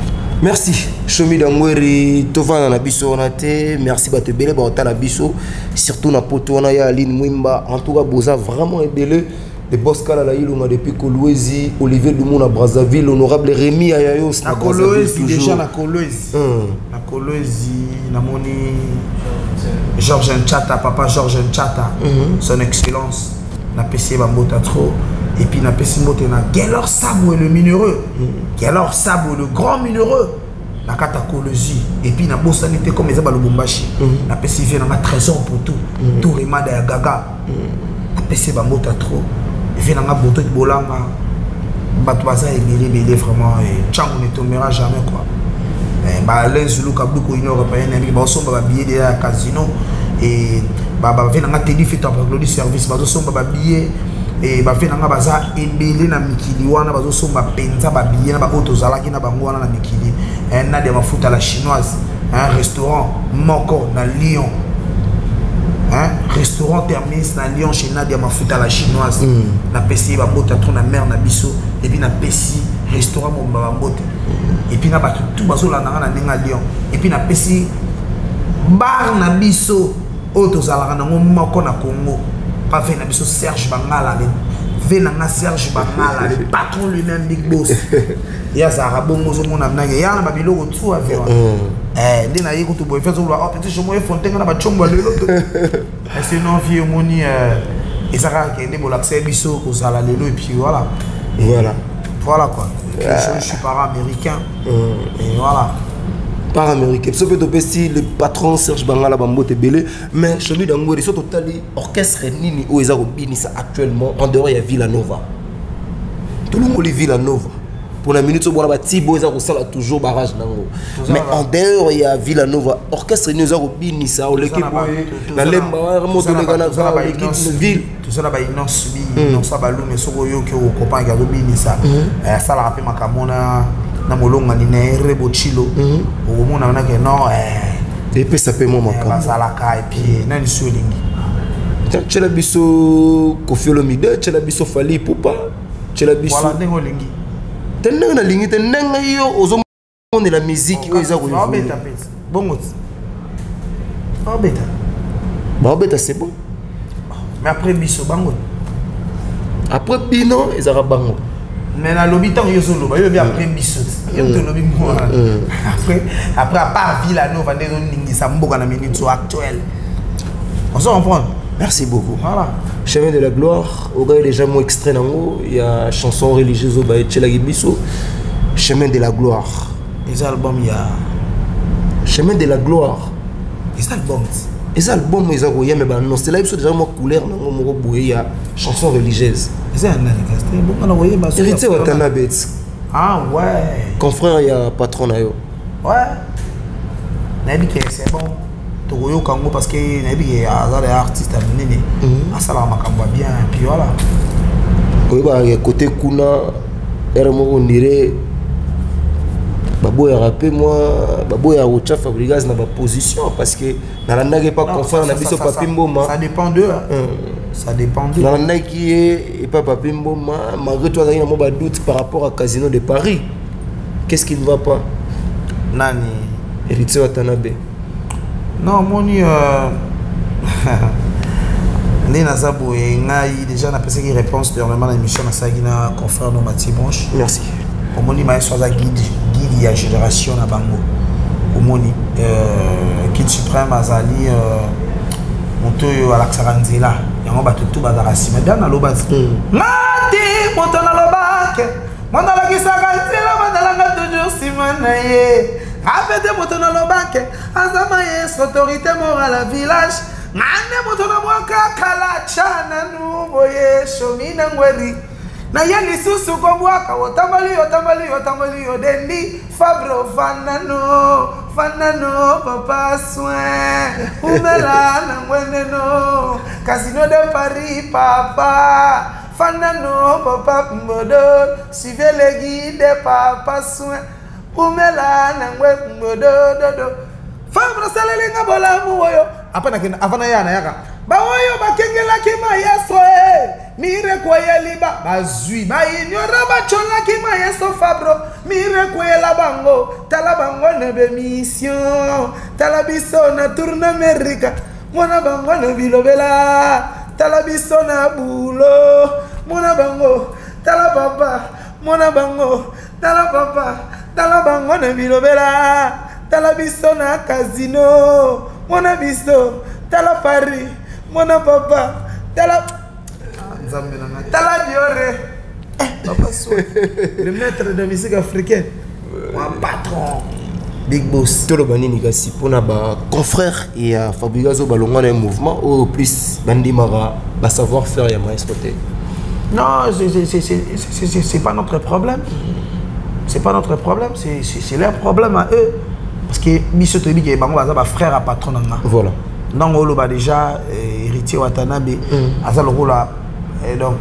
merci Chomi Dangweri. Tovanda na biso wana te. Merci bato ebele baotala biso, surtout na poto wana ya Aline Mwimba. En tout cas, boza vraiment ebele de Bos Kalala Ilunga depuis Kolwezi, Olivier Dumou na Brazzaville, honorable Rémi Ayayos. Na Kolwezi déjà, na Kolwezi, na Kolwezi namoni Georges Nchata, papa Georges Nchata, son excellence, napesi ye bambota trop. Et puis napesi mbote na Gelor Sabwe le minéreux, Gelor Sabwe le grand minéreux na kati ya Kolwezi. Et puis nabosani te, comme eza balubumbashi, napesi vie nanga Trésor pour tout tour emada ya Gaga, napesi ye bambota trop. Vie nanga Boto Bolanga, bato baza ebele ebele vraiment. Ntango ne tombera jamais quoi. Baalain Zuluka Buku, Union européenne, nayebi bazosomba babillet deya ya casino. E bavie nanga Tedi Fito, Glodi Service, bazosomba babillet. E bavie nanga baza ebele na mikili wana, bazosomba mpenza babillet na baoyo tozalaki na bango wana na mikili. Nadia Mafuta la chinoise, un restaurant moko na Lyon, hein? Restaurant Terminus na Lyon, chez Nadia Mafuta la chinoise. Napesi ye bambota trop na mare na biso. Et puis napesi restaurant mobimba bambote, et puis na bato tu bazolanda nga na ndenge ya Lyon. Et puis napesi bar na biso oyo tozalaka nango moko na Congo, pa ve na biso Serge Bangala, le ve na nga Serge Bangala, le patron lui-même, big boss. Ye azalaka bongo, ozomona ndenge ya na babiloko tu ave wana. Nde naye kutu boye fe azoloba: "Oh, petit Chomo, efontenga na bacombo ya lelo." Sinon vie omoni eza kaka kende bolakisa biso kozala lelo et puis voilà. Voilà. Voilà quoi. Et puis, je suis parent américain et voilà. Par américain biso mpe topesi le patron Serge Bangala bambote ebele. Mais Chomi Dangweri, so totali orchestre nini oyo eza kobinisa actuellement en dehors ya Villa Nova? Tolongoli Villa Nova mpona minute oyo, bona batibo eza kosala toujours barrage nango, mais en dehors ya Villa Nova, orchestre nini eza kobinisa? Oleki boye na Lemba, moto oleka na oleki ville. Toza na bainonce bi inonce balume. Soki oyoki, okokomprendre azobinisa, asalaka mpe makambo na molongani na ye Rebo Chilo. Okomona wana ke non. Epesa mpe mwa makambo. Bazalaka. Et puis nani so olingi? Tiela biso Kofi Olomide, tiela biso Fally Ipupa, tiela biso. Voilà, ndenge olingi. Te, ndenge nalingi te, ndenge yo ozomonela miziki oyo eza. Baobeta mpe bongo ti baobeta. Baobeta, c'est bon. Mais après biso, bango. Après bino ezalaka bango. Mais nalobi, ntango yo ozoloba, yo obi après biso ti yo moto olobi mwa après, à part Villa Nova nde ezoningisa mboka na minute so actuelle, on se comprendre. Merci beaucoup. Voilà. Chemin de la gloire, ogai déjà mo extrait nango ya chanson religieuse oyo baetielaki biso, Chemin de la gloire. Eza album ya Chemin de la gloire. Eza album ti. Eza album eza koya, me baannoncela biso déjà mwa couleur nango moko boye ya chanson religieuse. Eza ya nani kasi te? Bonga na koyeba. Héritier Watanabe. Ah ouais. Confrère ya patron na yo. Ouais, nayebi ke c'est bon, tokoyoka yango parce que nayebi ke aza ya artiste ya monene, asalaka makambo ya bien et puis voilà. Oyebaka côté kuna ere moko ondire baboyaka mpe mwa baboyaka kotya Fabregas na baposition, parce que nalandaki epa confrère na biso Papi Mboma. Ça dépend d'eux, hein. Ça dépend d'eux. Nalandaki ye epa Papi Mboma, malgré tout azalaki na mwa badoute par rapport à Casino de Paris. Qu'est-ce qui ne va pas? Nani? Héritier Watanabe. Non, omoni, nde naza boye, ngai déjà napesaki réponse dernièrement na émission nasalaki na confrère no Matie Branche. Merci. Omoni, maestro aza guide, guide ya génération na bango. Omoni, guide suprême azali moto oyo alakisaka nzela Yango bato tu bazalaka nsima da naloba nga te moto nalobake moto alakisaka nzela bazalanga toujours nsima na ye ape te moto nalobake aza mayeso autorité morale ya village nga nde moto nabwaka kala tya nanu boye shomi na ngweri naye lisusu kobwaka otamboli otamboli otamboli odendi Fabro fanano fanano papa soin umela na ngweneno Casino de Paris papa fanano papa mbodo suivez le guide papa soin umela na ngwe mbodo dodo Fabro salelinga bolamu oyo apa nakenda avant naya nayaka baoyo bakengelaki maestro e mirekweyeli ba bazwi baignora batyolaki maestro Fabro mirekweyela bango tala bango na bemission tala biso na tourne Amerika mona bango na bilobela tala biso na bulo mona bango tala papa mona bango tala papa tala bango na bilobela tala biso na casino mona biso tala Paris mona papa tala nzambe na ngai tala Diore. Papa so le maître de musique africaine, mon patron, big boss. Toloba nini kasi mpona baconfrère ya Fabregas oyo balongwa na ye mouvement oyo plus bandimaka basavoir faire ya maestro te? Non, c'est pas notre problème. C'est pas notre problème, c'est leur problème à eux. Parce que biso toyebi ke bango baza bafrère ya patron na nga. Voilà. Ndongo oloba déjà héritier Watanabe aza lokola donc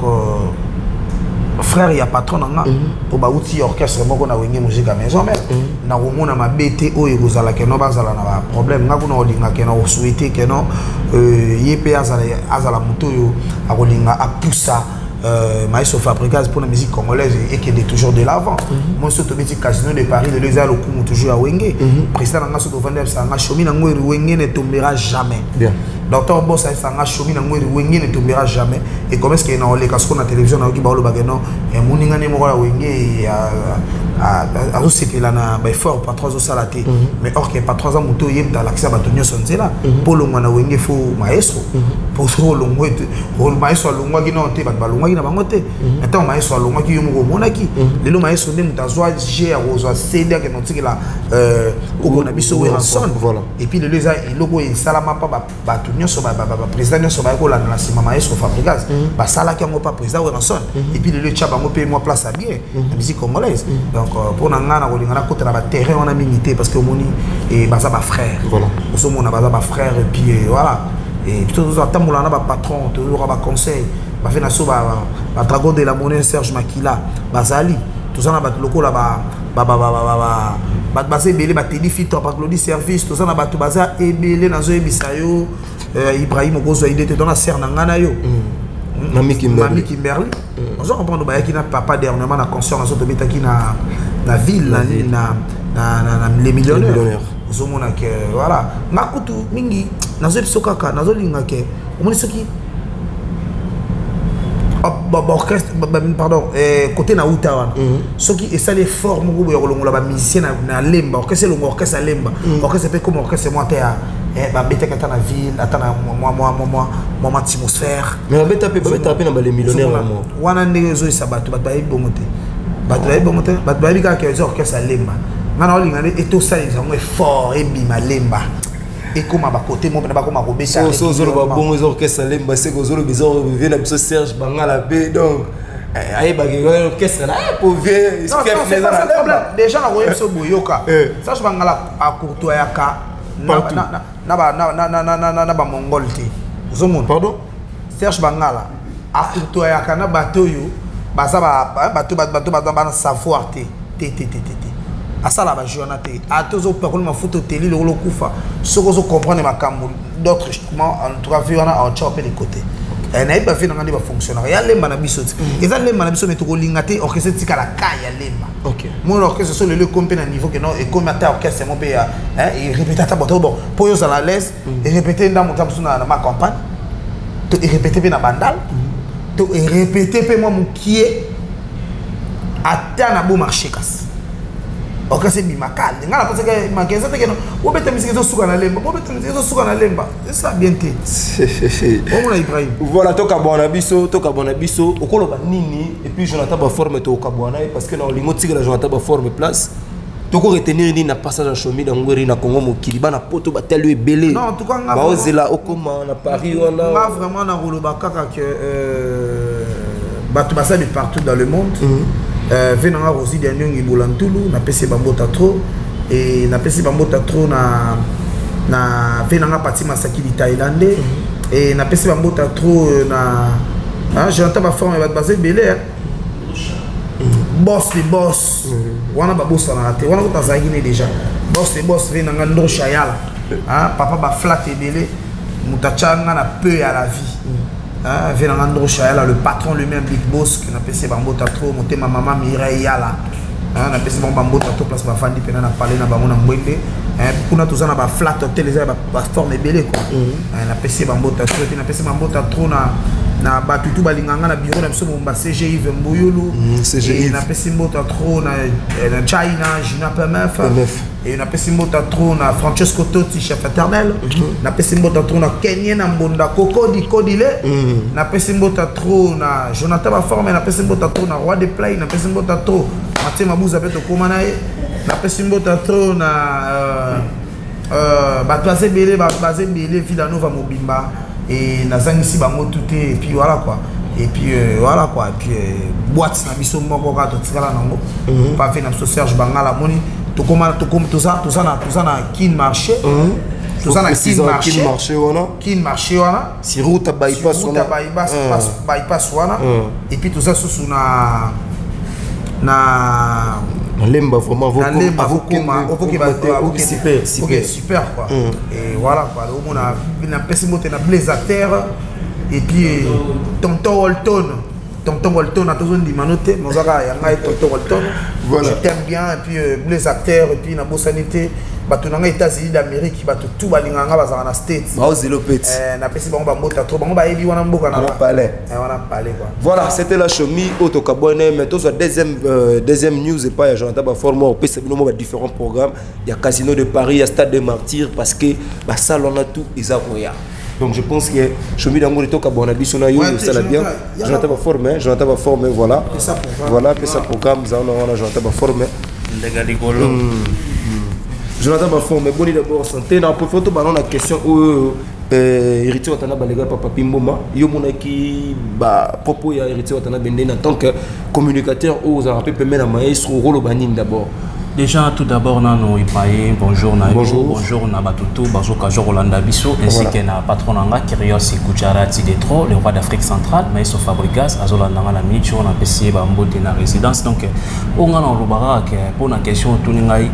frère ya patron na nga mpo bauti orchestre moko na Wenge Musique ya Maison Mère. Nakomona mabe te oyo ekozala keno bazala na baproblème. Nga kuna kolinga keno kosouhaiter keno ye mpe azala moto oyo akolinga apusa maestro Fabregas pour la musique congolaise ekende toujours de l'avant. Moi so tobeti Casino de Paris lelo eza lokumu toujours ya Wenge. Président na nga so tovandi ayebisaka nga shomi nango eri Wenge ne tombera jamais. Bien. Docteur boss ayebisaka nga shomi nango eri Wenge ne tombera jamais. Et comment est-ce que na oleka siko na télévision nayoki baolobaka no moningani moko ya Wenge azosepela na baeffort patron azosala te, mais or ke patron aza moto oyo ye moto alakisa bato nyonso nzela mpo olongwa na Wenge fo maestro mpo soki olongwa ete maestro alongwaki nano te, bato balongwaki na bango te. Na ntango maestro alongwaki yo moko omonaki lelo maestro nde moto azwa g ya kozwa cd akende otikela koko na biso Werrason. Voilà. Et puis lelo eza eloko oyo esalama mpa bato nyonso, baprésident nyonso baye kolanda na nsima maestro Fabregas basalaki yango mpa président Werrason. Et puis lelo etya bango mpe mwa place ya bien na musique congolaise. Donc mpo na ngai na kolinga nakota na baterrain wana mingi te parce que omoni baza bafrère. Voilà. Ozomona baza bafrère et puis voilà, et puis tozotambola na bapatron, tozoka baconseil bafe na so badragon de la monnaie Serge Makila bazali toza na bato lokola bato baza ebele batedi filtre baglodi service toza na bato baza ebele nazoyebisa yo Ibrahim okozwa ide te to na sere na ngai na yo. Mami Kimberly. Mami Kimberly ozo comprendre bayaki na papa dernièrement na concert nazo tobetaki na ville na nini na les millionnaires. Millionnaires. Ozomona ke voilà nga kutu mingi nazoyebi so kaka nazolinga ke omoni soki baorchestre, pardon, côté na uta wana soki esali effort moko boye ya kolongola bamusicien na lemba orchestre elongo orchestre ya lemba orchestre mpe comme orchestre moko ata ya babetaki ata na ville ata na mwa atmosphère. Mais babeta mpe na bale millionnaire yango. Wana ndenge ezoyisa bato bato bayebi bongo te, bato bayebi bongo te, bato bayebi kaka eza orchestre ya lemba. Nga na olinga nde etosalisa yango effort ebima lemba ekóma bakote mo mpena bakóma kobeta. So ozoloba bongo eza orchestre lemba seke ozoloba eza vie na biso Serge Bangala mpe donc ayebaki orchestre na po vie. Non, non, c'est pas ça le problème. Déjà nakoyebi so boyoka Serge Bangala akourtoyaka Partout. Na bamongol te ozomona. Pardon? Serge Bangala akourtoyaka na bato oyo baza bato baza bana savoir te te te te te te asala bajeu wana te ata ozopakoli mafuta oteli lokolo okufa soki ozocomprendre makambo d'autres en tout cas vie wana aotya mpe de côté. Nayebi bavie nanga nde bafonctionnaka ya lemba na biso ti eza lemba na biso me tokolinga te orchestre etikala ka ya lemba. Mona orchestre so lelo ekomi mpe na niveau ke non ekomi ata orchestre mo mpe ya erépété ata bato bon mpo oyo ozala à l'aise erépété ndambo ta mosusu na ma campagne to erépété mpe na bandal to erépété mpe mwa mokie ata na beau marché kasi. Orchestre ebimaka nga na posaka manke eza te. Keno bobeta misiki, ezosuka na Lemba, bobeta misiki, ezosuka na Lemba, eza bien te. Omona, Ibrahim. Voilà, tokabwana biso, tokabwana biso. Okoloba nini? Et puis Jonathan Baforme, tokabwana ye parce que na olingo otikela Jonathan Baforme place. Toko retenir nini na passage ya Chomi Dangweri na Congo Mokili? Bana Poto batali ebele. Non, en tout cas, nga baozela okoma na Paris wana. Nga vraiment nakoloba kaka ke bato baza de partout dans le monde. Ve nanga Rosi Dianyongi Bolantulu, napesi bambota trop et napesi bambota trop na ve nanga Pati Masaki di Thaïlande et napesi bambota trop na, ah, Jonathan Baforme. Bato baza ebele, hein. Boss de boss wana babosanaka te, wana kuta azalaki ne déjà boss de boss, ve nanga Ndro Shayala, hein, papa baflate ebele, moto atya nga na peu ya la vie, hein, ve nanga Ndro Shayala, le patron lui-même, big boss, ke napesi bambota trop. Motema mama Mireille Yala, hein, napesi bango bambota trop. Place bafandi mpena na pale na bango na Ngwende, hein, kuna toza na baflat hotel, eza ya baforme ebele quoi. Hein, napesi bambota trop et puis napesi bambota trop na bato tu balinganga na bureau na biso momba, CG Yves Mbuyulu. CG Et Yves. Napesi mbota trop na China Gina PMF. PMF. Et napesi mbota trop na Francesco Totti, chef éternel. Napesi mbota trop na Kenye na Mbonda Kokodi Kodile. Napesi mbota trop na Jonathan Baforme. Napesi mbota trop na Roi de Play. Napesi mbota trop Mathieu Mabuza mpe tokóma na ye. Napesi mbota trop na bato baza ebele, baza ebele, Villanova mobimba, et nazangisi bango tout te. Et puis voilà quoi, et puis voilà quoi, et puis boîte na biso moko kaka totikala nango pavé na biso, Serge Bangala. Moni tokóma, toza na Kin Marché, toza na Kin Marché. Kin Marché wana. Kin Marché wana. Si route bypass route wana. Bypass, bypass wana. Et puis toza susu na Na Lemba vraiment. Na Lemba avokoma. Super super. Super quoi. Et voilà quoi, omona napesi mbote na Blaise Acteur et puis tonton Walton, tonton Walton, atozondima no te, mozaka ya ngai, tonton Walton. Voilà. Je t'aime bien. Et puis Blaise Acteur, et puis nabosani te bato na ngai États-Unis d'Amérique, bato tout balingaka nga, bazalaka na States. Baozelo peti. Napesi bango bambota trop, bango bayebi wana mboka na Wana palais. Wana palais quoi. Voilà, c'était la chemise Otokabone. Mais tout deuxième news et pas, Jonathan Baforme, on peut savoir différents programmes. Il y a Casino de Paris, il y a Stade de Martyrs, parce que bah, ça, on a tout, ils ont rien. Donc je pense que Chomi Dango Tokabwana Bissona yo, Ouais, ça l'a bien. Jonathan, Jonathan Baforme, hein, Jonathan Baforme, voilà. Pesa programme. Voilà, pesa programme, ça, on a Jonathan Baforme. Ndenge likolo. Jonathan Baforme, bon d'abord santé. Na préfère tout ballon la question où Héritier Watanabe balega papa Pimboma, yo monaki ba propos ya Héritier Watanabe ndenge en tant que communicateur oyo ozalaka mpe pembeni na maestro, rôle banini d'abord? Déjà, tout d'abord, nano Ibrahim, bonjour na yo, Bonjour. Bonjour na batutu, bazoka Rolanda biso, ainsi Voilà. que na patron nanga Kyrios Kucharati Detro, le roi d'Afrique centrale, Maestro Fabregas, azolanda nga na minute on a pesi ba mbote na résidence. Donc, on nga na lobara que pour na question tout ngai.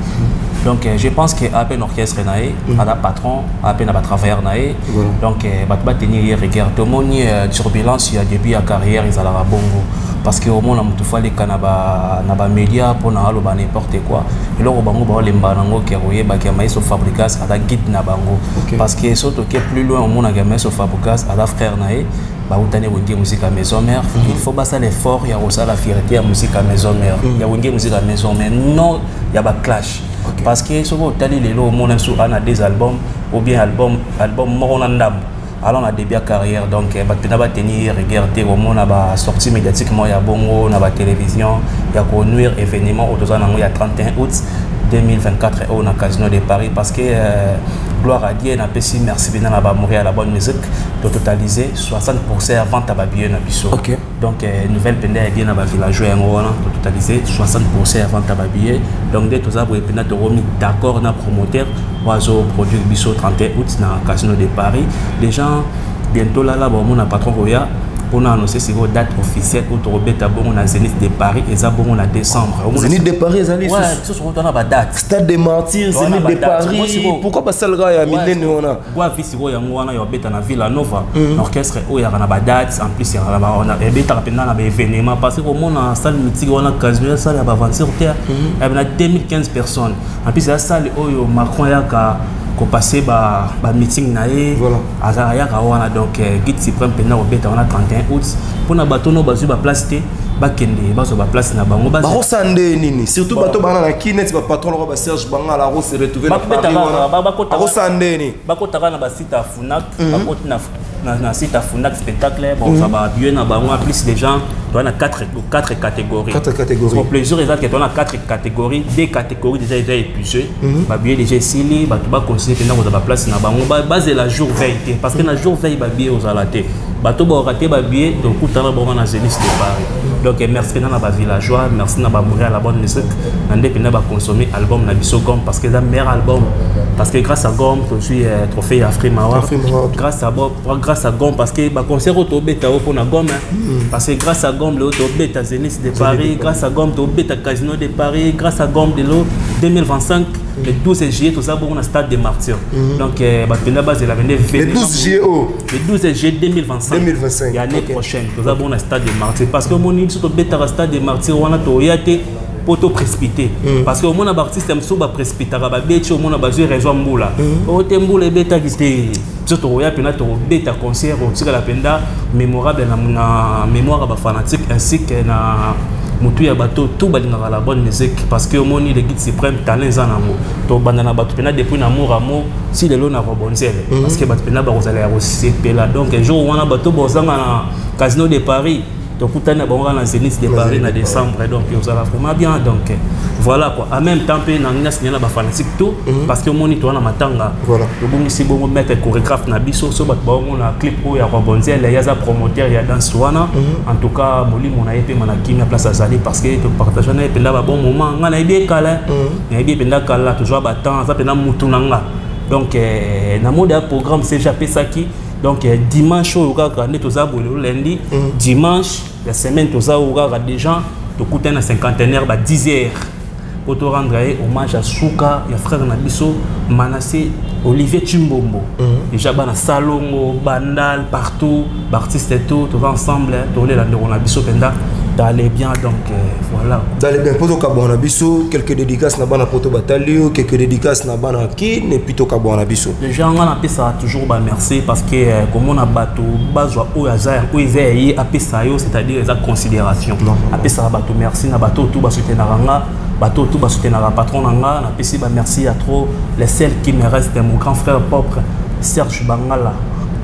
Donc, je pense que à peine orchestre na ye, ada patron, à peine ba travailleur na ye. Voilà. Donc, bato ba tenir ye rigueur. Tomoni turbulence ya début ya carrière ezalaka bongo. Parce que au moins motu fo aleka na bamédia mpona aloba n'importe quoi. Eloko bango baolemba nango ke koyebaki ya maestro Fabrigas aza guide na bango. Parce que so toke plus loin, omonaka ya maestro Fabrigas aza frère na ye, bautani Wenge Musique ya Maison Mère. Il faut basala effort ya kosala fierté ya musique ya Maison Mère, ya Wenge Musique ya Maison Mère, non ya baclash. Parce que soki otali lelo, omona biso ana des albums ou bien album moko na ndambo alors na début ya carrière. Donc bato mpena batenir rigueur te. Komona basortie médiatique moko ya bongo na batélévision ya konuire événement oyo toza nango ya 31 août 2024 oyo na Casino de Paris. Parce que gloire à Dieu, napesi merci mpena na bamouri ya la bonne musique, tototaliser 60 ya vente ya babillet na biso. Donc nouvelle mpenza ya bien na bavillageois yango wana, tototaliser 60 ya vente ya babillet. Donc nde toza boye mpena tokomi d'accord na promoteur oyo azoproduire biso 31 août na Casino de Paris. Déjà bientôt lala baomona patron koya mpona annoncer sikoyo date officielle oyo tokobeta bongo na Zénith de Paris. Eza bongo na décembre. Zénith de Paris ezali Ouais, biso soko twana badate. Stade des Martyrs, Wana Zénith de badate. Paris. Moi, Pourquoi basalaka ya minene wana? Gwa vi sikoyo yango wana ya obeta na Villa Nova na orchestre oyo yaka na badate. En plus yaka na ebetaka mpenza na baévénement, parce que komona salle mythique wana, Casino, ya salle ya baaventure te, ya na 2015 personnes. En plus ya salle oyo Macron yaka kopase bameeting na ye. Voilà. Azalaka yaka wana. Donc guide suprême mpenza kobeta wana 31 août mpona bato no bazwi baplace te. Bakende bazwa baplace na bango. Bakosala nde nini? Surtout bato bana na ki neti bapatron loko baSerge Bangala akose retrouver na Paris wana, akosala nde nini? Bakotaka na basite ya Funak, bakoti na site ya Funak Spectacle, bozwa babillet na bango. En plus, déjà toza na 4 catégories. Quatre catégories. Son plaisir eza ke toza na 4 catégories, deux catégories déjà eza épuisé, babillet déjà esili. Bato baconsidère mpenza kozwa baplace na bango, bazela jour veille te, parce que na jour veille babillet ozala te. Bato baoka te babillet, tokutana bango na Zénith de Paris. Donc merci mpenza na bavillageois, merci na bamouri à la bonne musique na nde mpenza baconsommer album na biso Gom, parce que eza meilleur album, parce que grâce à Gom tozwi trophée ya Afrima Award. Grâce à Gom, parce que baconcert oyo tobeta oyo mpona Gom, parce que grâce à Gom lelo tobeta Zénith de Paris, grâce à Gom tobeta Casino de Paris, grâce à Gom lelo 2025 le 12 juillet toza bongo na Stade des Martyrs. Donc bato mpenza bazela bende. Le 12 juillet oh. Le 12 juillet 2025. 2025. Ya année prochaine toza bongo na Stade des Martyrs, parce que omoni biso tobetaka Stade des Martyrs wana, toya te mpo toprécipité, parce que omona baartiste mosusu baprécipitaka, babeti, omona bazwi raison mbula oyo te, mbula ebetaki te. Biso tokoya mpenza, tokobeta concert otikala mpenza mémorable na mémoire ya bafanatique ainsi que na motu ya bato tout balingaka la bonne musique, parce que omoni le guide suprême, talent eza nango. Tobanda na bato mpenza depuis na Amour Amour si lelo na Robonzele, parce que bato mpenza bakozala ya kosepela. Donc jour wana bato bozanga na Casino de Paris, tokutani na bango kaka na Zénith de Paris na décembre. Donc ozala vraiment bien. Donc voilà quoi. En même temps mpe nangi nasinya na bafanatique tout, parce que omoni toza na matanga. Tobongisi bongo maître chorégraphe na biso. So bato baomona clip oyo ya Robonzele, ye aza promoteur ya danse wana. En tout cas, molimo na ye mpe na kimia place azali, parce que topartage na ye mpenza babon moment. Nga nayebi ye kala, nayebi ye mpenza kala, tozwa batemps, aza mpenza mutu na nga. Donc na mode ya programme CG apesaki, donc dimanche oyo kaka nde toza boye lelo lundi, dimanche ya semaine toza oyo kaka déjà tokutani na cinquantenaire ba 10 heures po torendre ye hommage ya suka ya frère na biso Manassé Olivier Chimbombo. Déjà bana Salongo, Bandal, partout baartiste tout toza ensemble, tolela ndeko na biso mpenza d'aller bien. Donc voilà. D'aller bien. Mpo tokabwana na biso, quelques dédicaces na bana poto batali yo, quelques dédicaces na bana Kine, et puis tokabwana na biso. Déjà nga napesaka toujours bamerci, parce que komona bato bazwa oyo aza, oyo eza ya ye, apesa yo, c'est-à-dire eza considération. Apesaka bato merci na bato oyo basoutenaka nga, bato oyo basoutenaka patron na nga. Napesi bamerci ya trop. Le seul qui me reste, mon grand frère propre Serge Bangala,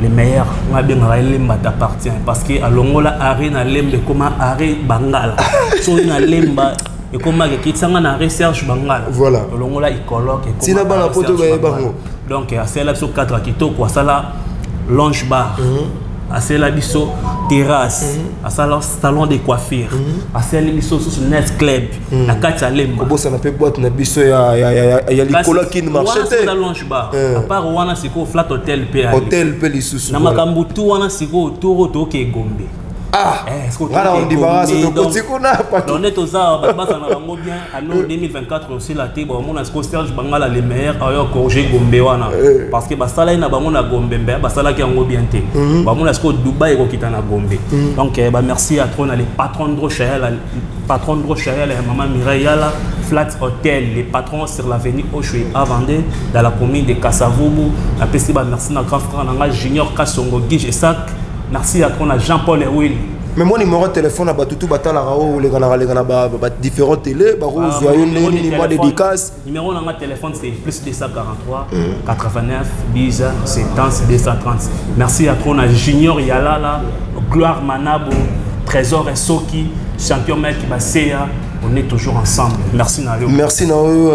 le meilleur. Nga abengaka ye Lemba t'appartient, parce que alongola arrêt na Lemba, ekoma arrêt Bangala. Soki na Lemba ekomaka ekitisanga na arrêt Serge Bangala. Olongola ikoloke. Ntina bana poto bayeba yango. Donc asala biso cadre ya kitoko, asala lounge bar, asala biso terrasse, asala salon de coiffure, asali biso susu net club na kati ya Lemba. Kobosana mpe boîte na biso ya likolo Kini marché te. Wana lounge bar. À part wana, sikoyo Flat Hotel mpe ali. Hotel mpe lisusu. Na makambo tu wana, sikoyo tour oyo tooke Gombe. Ah, nga na ondimaka so tokoti kuna. Donc nde toza, bato bazala na bango bien. Ano 2024 osila te, bomona sikoyo Serge Bangala le meilleur ayo corriger Gombe wana, parce que basalaki na bango na Gombe mbe basalaki yango bien te. Bamona sikoyo Dubai ekokita na Gombe. Donc bamerci à trop na les patrons Dro Chayala, patron Dro Chayala ya mama Mireille Yala, Flat Hotel, les patrons sur l'avenue Oshwe Avande dans la commune de Kasavubu. Apesi bamerci na grand frère na nga Junior Kasongo Guige Esak. Merci à trop na Jean-Paul Ewili. Mais moi, numéro de téléphone na bato tu batalaka oyo olekanaka leka na ba différents télé, bakozwa yo ndenge nini? Mwa dédicace. Numéro na nga téléphone, c'est plus 243 89 10 70 230. Merci à trop na Junior Yalala, Gloire Manabo, Trésor Esoki, Champion Mike Baseya. On est toujours ensemble. Merci na yo. Merci na yo,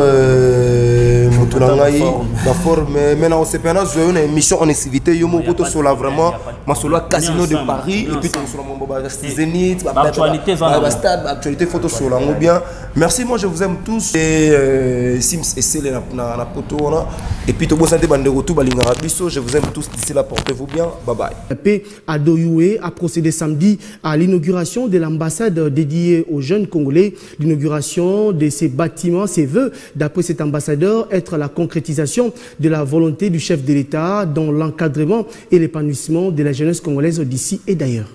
motu na ngai baforme. Mais na osepela nazwa yo na émission en exclusivité, yo moko tosola vraiment masolo ya Casino de Paris, et puis tosola mambo ba Zénith, Baactualité eza nango. Bastade, actualité, faut tosola yango bien. Merci, moi je vous aime tous et Sims esele na poto wana, et puis tobosana te bandeko tu balingaka biso. Je vous aime tous, d'ici là portez-vous bien, bye bye. La paix Ado Yuhe a procédé samedi à l'inauguration de l'ambassade dédiée aux jeunes Congolais. L'inauguration de ces bâtiments, ses vœux, d'après cet ambassadeur, être la concrétisation de la volonté du chef de l'État dans l'encadrement et l'épanouissement de la jeunesse congolaise d'ici et d'ailleurs.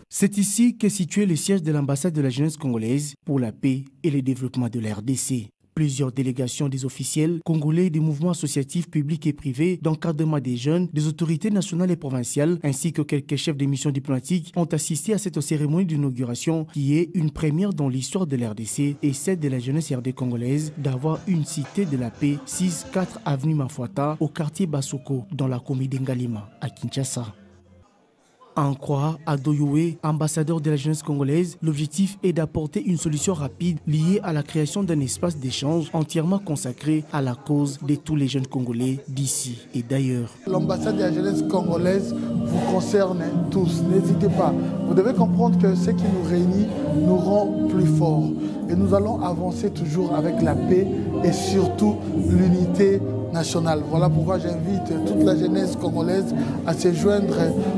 C'est ici qu'est situé le siège de l'ambassade de la jeunesse congolaise pour la paix et le développement de la RDC. Plusieurs délégations des officiels congolais, des mouvements associatifs publics et privés, d'encadrement des jeunes, des autorités nationales et provinciales, ainsi que quelques chefs de mission diplomatique ont assisté à cette cérémonie d'inauguration qui est une première dans l'histoire de l'RDC et celle de la jeunesse RD congolaise d'avoir une cité de la paix 6-4 avenue Mafuata au quartier Basoko dans la commune d'Ngalima à Kinshasa. En croix, Adoyoé, ambassadeur de la jeunesse congolaise, l'objectif est d'apporter une solution rapide liée à la création d'un espace d'échange entièrement consacré à la cause de tous les jeunes Congolais d'ici et d'ailleurs. L'ambassade de la jeunesse congolaise vous concerne tous. N'hésitez pas. Vous devez comprendre que ce qui nous réunit nous rend plus forts. Et nous allons avancer toujours avec la paix et surtout l'unité nationale. Voilà pourquoi j'invite toute la jeunesse congolaise à se joindre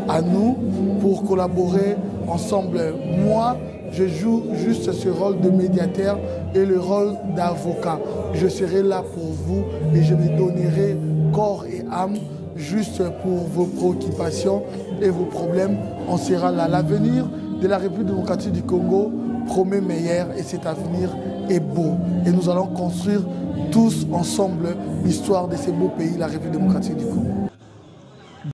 à nous pour collaborer ensemble. Moi, je joue juste ce rôle de médiateur et le rôle d'avocat. Je serai là pour vous et je me donnerai corps et âme juste pour vos préoccupations et vos problèmes. On sera là. L'avenir de la République démocratique du Congo promet meilleur et cet avenir est beau. Et nous allons construire tous ensemble l'histoire de ce beau pays, la République démocratique du Congo.